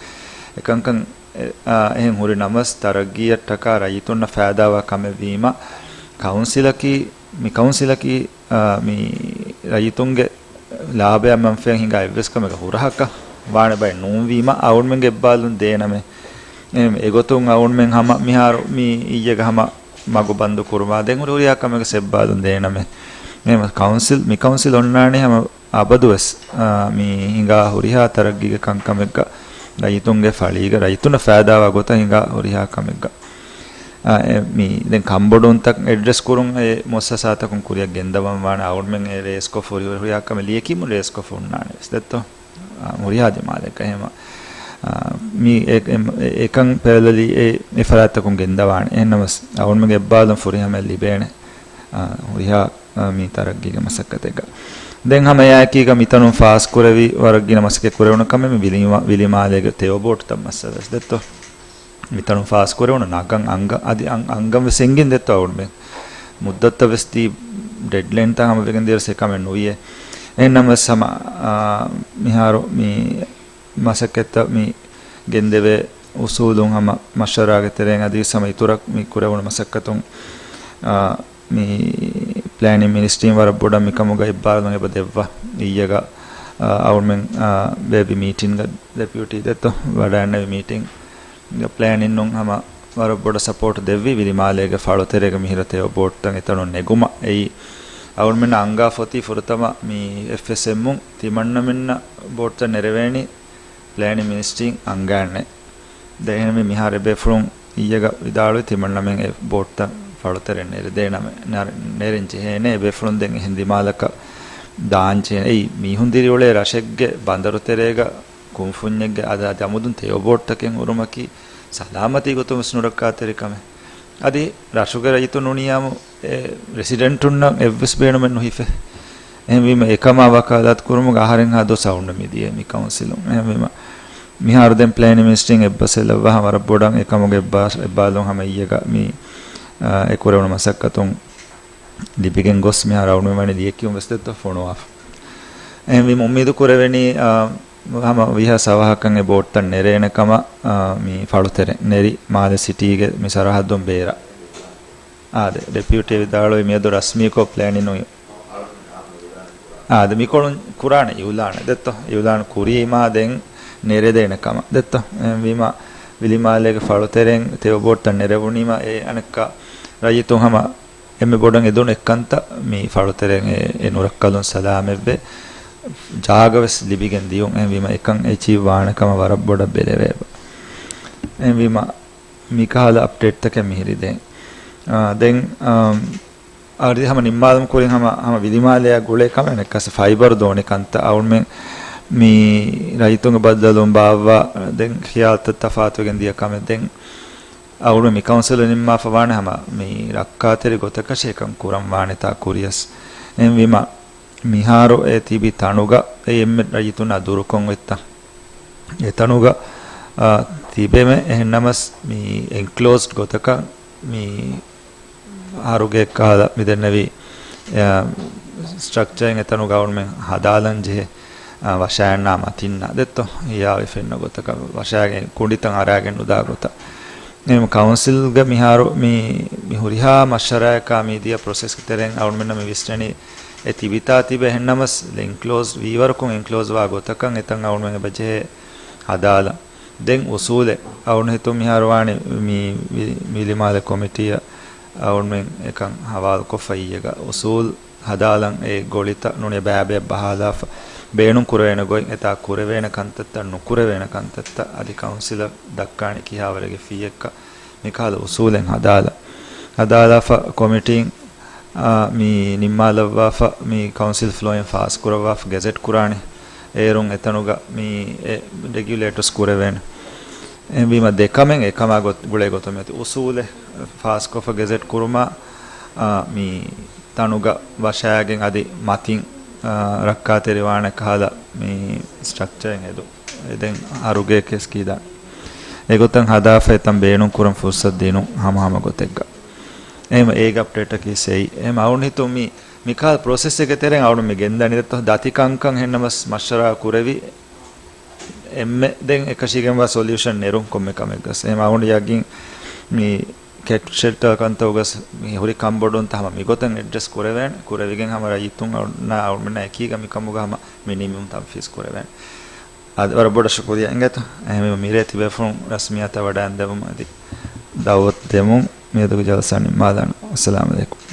އެކަންކަން އެ، އާ، އެހެން ހުރި ނަމަސް ތަރައްގީއަށްޓަކާ ރައްޔިތުންނަށް ފައިދާވާ ކަމެއް ވީމަ، ކައުންސިލަކީ، މި ކައުންސިލަކީ، އާ، މި ރައްޔިތުންގެ ލާބަޔާ މަންފާއަށް ހިނގާ އެއްވެސް ކަމެއްގަ ހުރަހަކަށް ވާނެ ބައެއް ނޫންވީމަ، އަޅުމެންގެ އެއްބާލުން ދޭނަމޭ. އެ، އެގޮތުން އަޅުމެން ހަމަ މިހާރު މި އިއްޔެގަ ހަމަ މަގު ބަންދު ކުރުމާ، ދެން ހުރި ހުރިހާ ކަމެއްގަ އެއްބާލުން ދޭނަމޭ. އެހެން ކައުންސިލް، މި ކައުންސިލް އޮންނާނީ ހަމަ އަބަދުވެސް، އާ، މި ހިނގާ ހުރިހާ ތަރައްގީގެ ކަންކަމެއްގަ ރައްޔިތުންގެ ފަޅީގަ ރައްޔިތުންނަށް ފައިދާވާ ގޮތަށް ހިނގާ ހުރިހާ ކަމެއްގަ. އާ، އެ، މި، ދެން ކަންބޮޑުވުންތައް އެޑްރެސް ކުރުން އެ މުއައްސަސާތަކުން ކުރިއަށް ގެންދަވަން ވާނެ. އަޅުމެން އެ ރޭސްކޮށް ހުރި، ހުރިހާ ކަމެއް ލިޔެކިމުން ރޭސްކޮށް ހުންނާނެ ވެސް ދެއްތޯ. އާ، ހުރިހާ ދިމާލެއްގަ އެހެމަ، އާ، މި އެ، އެ، އެކަން ޕެރަލަލީ އެ، އެ ފަރާތްތަކުން ގެންދަވާނެ. އެހެންނަމަސް އަޅުމެންގެ އެއްބާލުން ފުރިހަމައަށް ލިބޭނެ. އާ، ހުރިހާ، އާ، މި ތަރައްގީގެ މަސައްކަތެއްގަ. ދެން ހަމަ އެއާއެކީގަ މިތަނުން ފާސްކުރެވި ވަރަށް ގިނަ މަސައްކަތް ކުރެވުނު ކަމެއް މި ވިލިމާ-، ވިލިމާލޭގެ ތެޔޮ ބޯޓުތައް މައްސަލަ ވެސް ދެއްތޯ. މިތަނުން ފާސްކުރެވުނު ނަގަން އަނގަ-، އަދި އަން-، އަންގަން ވެސް އެނގިން ދެއްތޯ އަޅުމެން. މުއްދަތުތައް ވެސް ދީ ޑެޑްލައިންތައް ހަމަވެގެން ދިޔަސް އެކަމެއް ނުވިޔޭ. އެހެންނަމަސް ހަމަ، އާ، މިހާރު މި މަސައްކަތްތައް މި ގެންދެވޭ އުސޫލުން ހަމަ މަޝްވަރާގެ ތެރެއިން އަދިވެސް ހަމަ އިތުރަށް މި ކުރެވުނު މަސައްކަތުން، އާ، މި ޕްލޭނިން މިނިސްޓްރީން ވަރަށް ބޮޑަށް މިކަމުގަ އެއްބާރުލުން އެބަ ދެއްވާ. އިއްޔެގަ، އާ، އަޅުމެން، އާ، ބޭބި މީޓިންގ ޑެޕިއުޓީ ދެއްތޯ ވަޑައިންނެވި މީޓިންގ ޕްލޭނިންނުން ހަމަ ވަރަށް ބޮޑަށް ސަޕޯޓް ދެއްވި ވިލިމާލޭގެ ފަޅުތެރޭގަ މިހިރަ ތެޔޮ ބޯޓްތައް އެތަނުން ނެގުމަށް. އެއީ އަޅުމެންނަށް އަންގާފަ އޮތީ ފުރަތަމަ މި އެފްއެސްއެމުން ތިމަންނަމެންނަށް ބޯޓްތައް ނެރެވޭނީ ޕްލޭނިން މިނިސްޓްރީން އަންގާނެ. ދެން އެހެންވެ މިހާރު އެބޭފުޅުން އިއްޔެގަ ވިދާޅުވި ތިމަންނަމެން އެ ބޯޓްތައް ފަޅުތެރެއިން ނެރެދޭނަމެ، ނަރ-، ނެރެން ޖެހޭނެ. އެބޭފުޅުން ދެން އެހެން ދިމާލަކަށް ދާން ޖެހޭނެ. އެއީ މީހުން ދިރިއުޅޭ ރަށެއްގެ ބަނދަރުތެރޭގަ ކުންފުންޏެއްގެ އަދި އަދި އަމުދުން ތެޔޮ ބޯޓްތަކެއް ހުރުމަކީ ސަލާމަތީ ގޮތުން ވެސް ނުރައްކާތެރި ކަމެއް. އަދި ރަށުގެ ރައްޔިތުން ނޫނިއްޔާމު އެ ރެސިޑެންޓުންނަށް އެއްވެސް ބޭނުމެއް ނުހިފޭ. އެހެންވީމަ އެކަމާ ވަކާލާތު ކުރުމުގަ އަހަރެންހާ ދުވަސް އަޅުންނަށް މިދިޔަ މި ކައުންސިލުން. އެހެންވީމަ މިހާރު ދެން ޕްލޭނިން މިނިސްޓްރީން އެއްބަސް އެއްލައްވާ ހަމަ ވަރަށް ބޮޑަށް އެކަމުގެ އެއްބާ-، އެއްބާލުން ހަމަ އިއްޔެގަ މި، އާ، އެ ކުރެވުނު މަސައްކަތުން ލިބިގެން ގޮސް މިހާރު އަޅުމެން ވަނީ ލިޔެކިޔުން ވެސް ދެއްތޯ ފޮނުވާފަ. އެހެންވީމަ އުއްމީދު ކުރެވެނީ، އާ، ހަމަ ވީހާ ސަވަހަކަށް އެ ބޯޓްތައް ނެރޭނެ ކަމަށް، އާ، މި ފަޅުތެރެ ނެރި މާލެ ސިޓީގެ މި ސަރަހައްދުން ބޭރަށް. އާދެ، ޑެޕިއުޓީ ވިދާޅުވީ މިއަދު ރަސްމީކޮށް ޕްލޭނިން އޮތް. އާދެ، މިކޮޅުން ކުރާނެ އިއުލާނެއް ދެއްތޯ. އިއުލާން ކުރީމާ ދެން ނެރެދޭނެ ކަމަށް ދެއްތޯ. އެހެންވީމާ ވިލިމާލޭގެ ފަޅުތެރެއިން ތެޔޮ ބޯޓްތައް ނެރެވުނީމާ އެ އަނެއްކާ ރައްޔިތުން ހަމަ އެންމެ ބޮޑަށް އެދުނު އެއްކަންތައް މި ފަޅުތެރެއިން އެ، އެ ނުރައްކަލުން ސަލާމަތްވެ ޖާގަ ވެސް ލިބިގެން ދިޔުން. އެހެންވީމަ އެކަން އެޗީވް ވާނެ ކަމަށް ވަރަށް ބޮޑަށް ބެލެވޭ. އެހެންވީމަ މިކަހަލަ އަޕްޑޭޓްތަކެއް މިހިރީ ދޭން. އާ، ދެން، އާ، އަދި ހަމަ ނިންމާލުމުގެ ކުރިން ހަމަ، ހަމަ ވިލިމާލެއާ ގުޅޭ ކަމެއް އަނެއްކާސް ފައިބަރު ދޯނި ކަންތައް އަޅުމެން މި ރައްޔިތުންގެ ބައްދަލުން ބާއްވާ ދެން ޚިޔާލުތައް ތަފާތުވެގެން ދިޔަ ކަމެއް. ދެން އަޅުމެން މި ކައުންސިލުން ނިންމާފަ ވާނެ ހަމަ މި ރައްކާތެރި ގޮތަކަށް އެކަން ކުރަން ވާނެތާ ކުރިޔަސް. އެހެންވީމަ މިހާރު އެ ތިބި ތަނުގަ އެ އެންމެ ރައްޔިތުންނާ ދުރުކޮށް އޮތްތަން. އެތަނުގަ، އާ، ތިބެމެ އެހެންނަމަސް މި އެންކްލޯސްޑް ގޮތަކަށް މި އަހަރުގެ ކަހަލަ މި ދެންނެވި، އާ، ސްޓްރަކްޗަރެއް އެތަނުގަ އަޅުމެން ހަދާލަން ޖެހޭ، އާ، ވަށާއަންނާ މަތިންނާ ދެއްތޯ، ހިޔާވެ ފެންނަ ގޮތަކަށް ވަށާގެން ކުނޑިތައް އަރާގެން ނުދާ ގޮތަށް. އެހެން ކައުންސިލްގެ މިހާރު މި، މި ހުރިހާ މަޝްވަރާއަކާ މި ދިޔަ ޕްރޮސެސްގެ ތެރެއިން އަޅުމެންނަށް މި ވިސްނެނީ އެ ތިބިތާ ތިބެ އެހެންނަމަސް އެންކްލޯސް ވީވަރަކުން އެންކްލޯސް ވާ ގޮތަކަށް އެތަން އަޅުމެން އެބަ ޖެހޭ ހަދާލަން. ދެން އުސޫލެއް އަޅުން ހިތުން މިހާރު ވާނެ މި ވި-، ވިލިމާލެ ކޮމިޓީއަށް އަޅުމެން އެކަން ހަވާލުކޮށްފަ އިއްޔެގަ އުސޫލް ހަދާލަން އެ ގޮޅިތައް ނޫނީ ބައިބައި ބަހާލާފަ ބޭނުން ކުރެވޭނެ ގޮތް އެތާ ކުރެވޭނެ ކަންތައްތައް ނުކުރެވޭނެ ކަންތައްތައް އަދި ކައުންސިލަށް ދައްކާނެ ކިހާވަރެއްގެ ފީއެއްކަ މިކަހަލަ އުސޫލެއް ހަދާލަ، ހަދާލާފަ ކޮމިޓީން، އާ، މި ނިންމާލައްވާފަ މި ކައުންސިލް ފްލޯއިން ފާސް ކުރައްވާފަ ގެޒެޓް ކުރާނެ. އޭރުން އެތަނުގަ މި އެ ރެގިއުލޭޓަސް ކުރެވޭނެ. އެހެންވީމަ ދެކަމެއް އެކަމާ ގޮތް-، ގުޅޭ ގޮތުން މިއޮތީ އުސޫލެއް ފާސްކޮށްފަ ގެޒެޓް ކުރުމާ، އާ، މި ތަނުގަ ވަށާގެން އަދި މަތިން، އާ، ރައްކާތެރިވާނެ ކަހަލަ މި ސްޓްރަކްޗަރެއް ހެދުން. އެ ދެން އަހަރުގެ ކެސް ކީދާނެ. އެގޮތަށް ހަދާފަ އެތަން ބޭނުން ކުރަން ފުރުސަތު ދިނުން ހަމަހަމަ ގޮތެއްގަ. އެހެމަ އޭގެ އަޕްޑޭޓަކީ ސެއި. އެހެމަ އަޅުން ހިތުން މި، މިކާ ޕްރޮސެސްއެއްގެ ތެރެއިން އަޅުން މި ގެންދަނީ ދަތި ކަންކަން ހެންނަމަސް މަޝްވަރާ ކުރެވި އެންމެ ދެން އެކަށީގެންވާ ސޮލިއުޝަން ނެރުން ކޮންމެ ކަމެއްގަސް. އެހެމަ އަޅުން ޔަގީން މި ކެޓް ޝެލްޓަރ ކަންތައްގަސް މި ހުރި ކަންބޮޑުންތައް ހަމަ މިގޮތަށް އެޑްރެސް ކުރެވޭނެ. ކުރެވިގެން ހަމަ ރައްޔިތުން އަޅުންނާ އަޅުމެންނާ އެކީގަ މިކަމުގަ ހަމަ މި ނިމުމުން ތަންފީޒް ކުރެވޭނެ. އަދި ވަރަށް ބޮޑަށް ޝުކުރިޔާ އިނގޭތޯ. އެހެންވީމަ މިރޭ ތިބޭފުޅުން ރަސްމިއްޔާތަށް ވަޑައިން ދެމުން އަދި ދައުވަތު ދެމުން މިއަދުގެ ޖަލްސާ ނިންމާލާނަން. އައްސަލާމު ޢަލައިކުމް.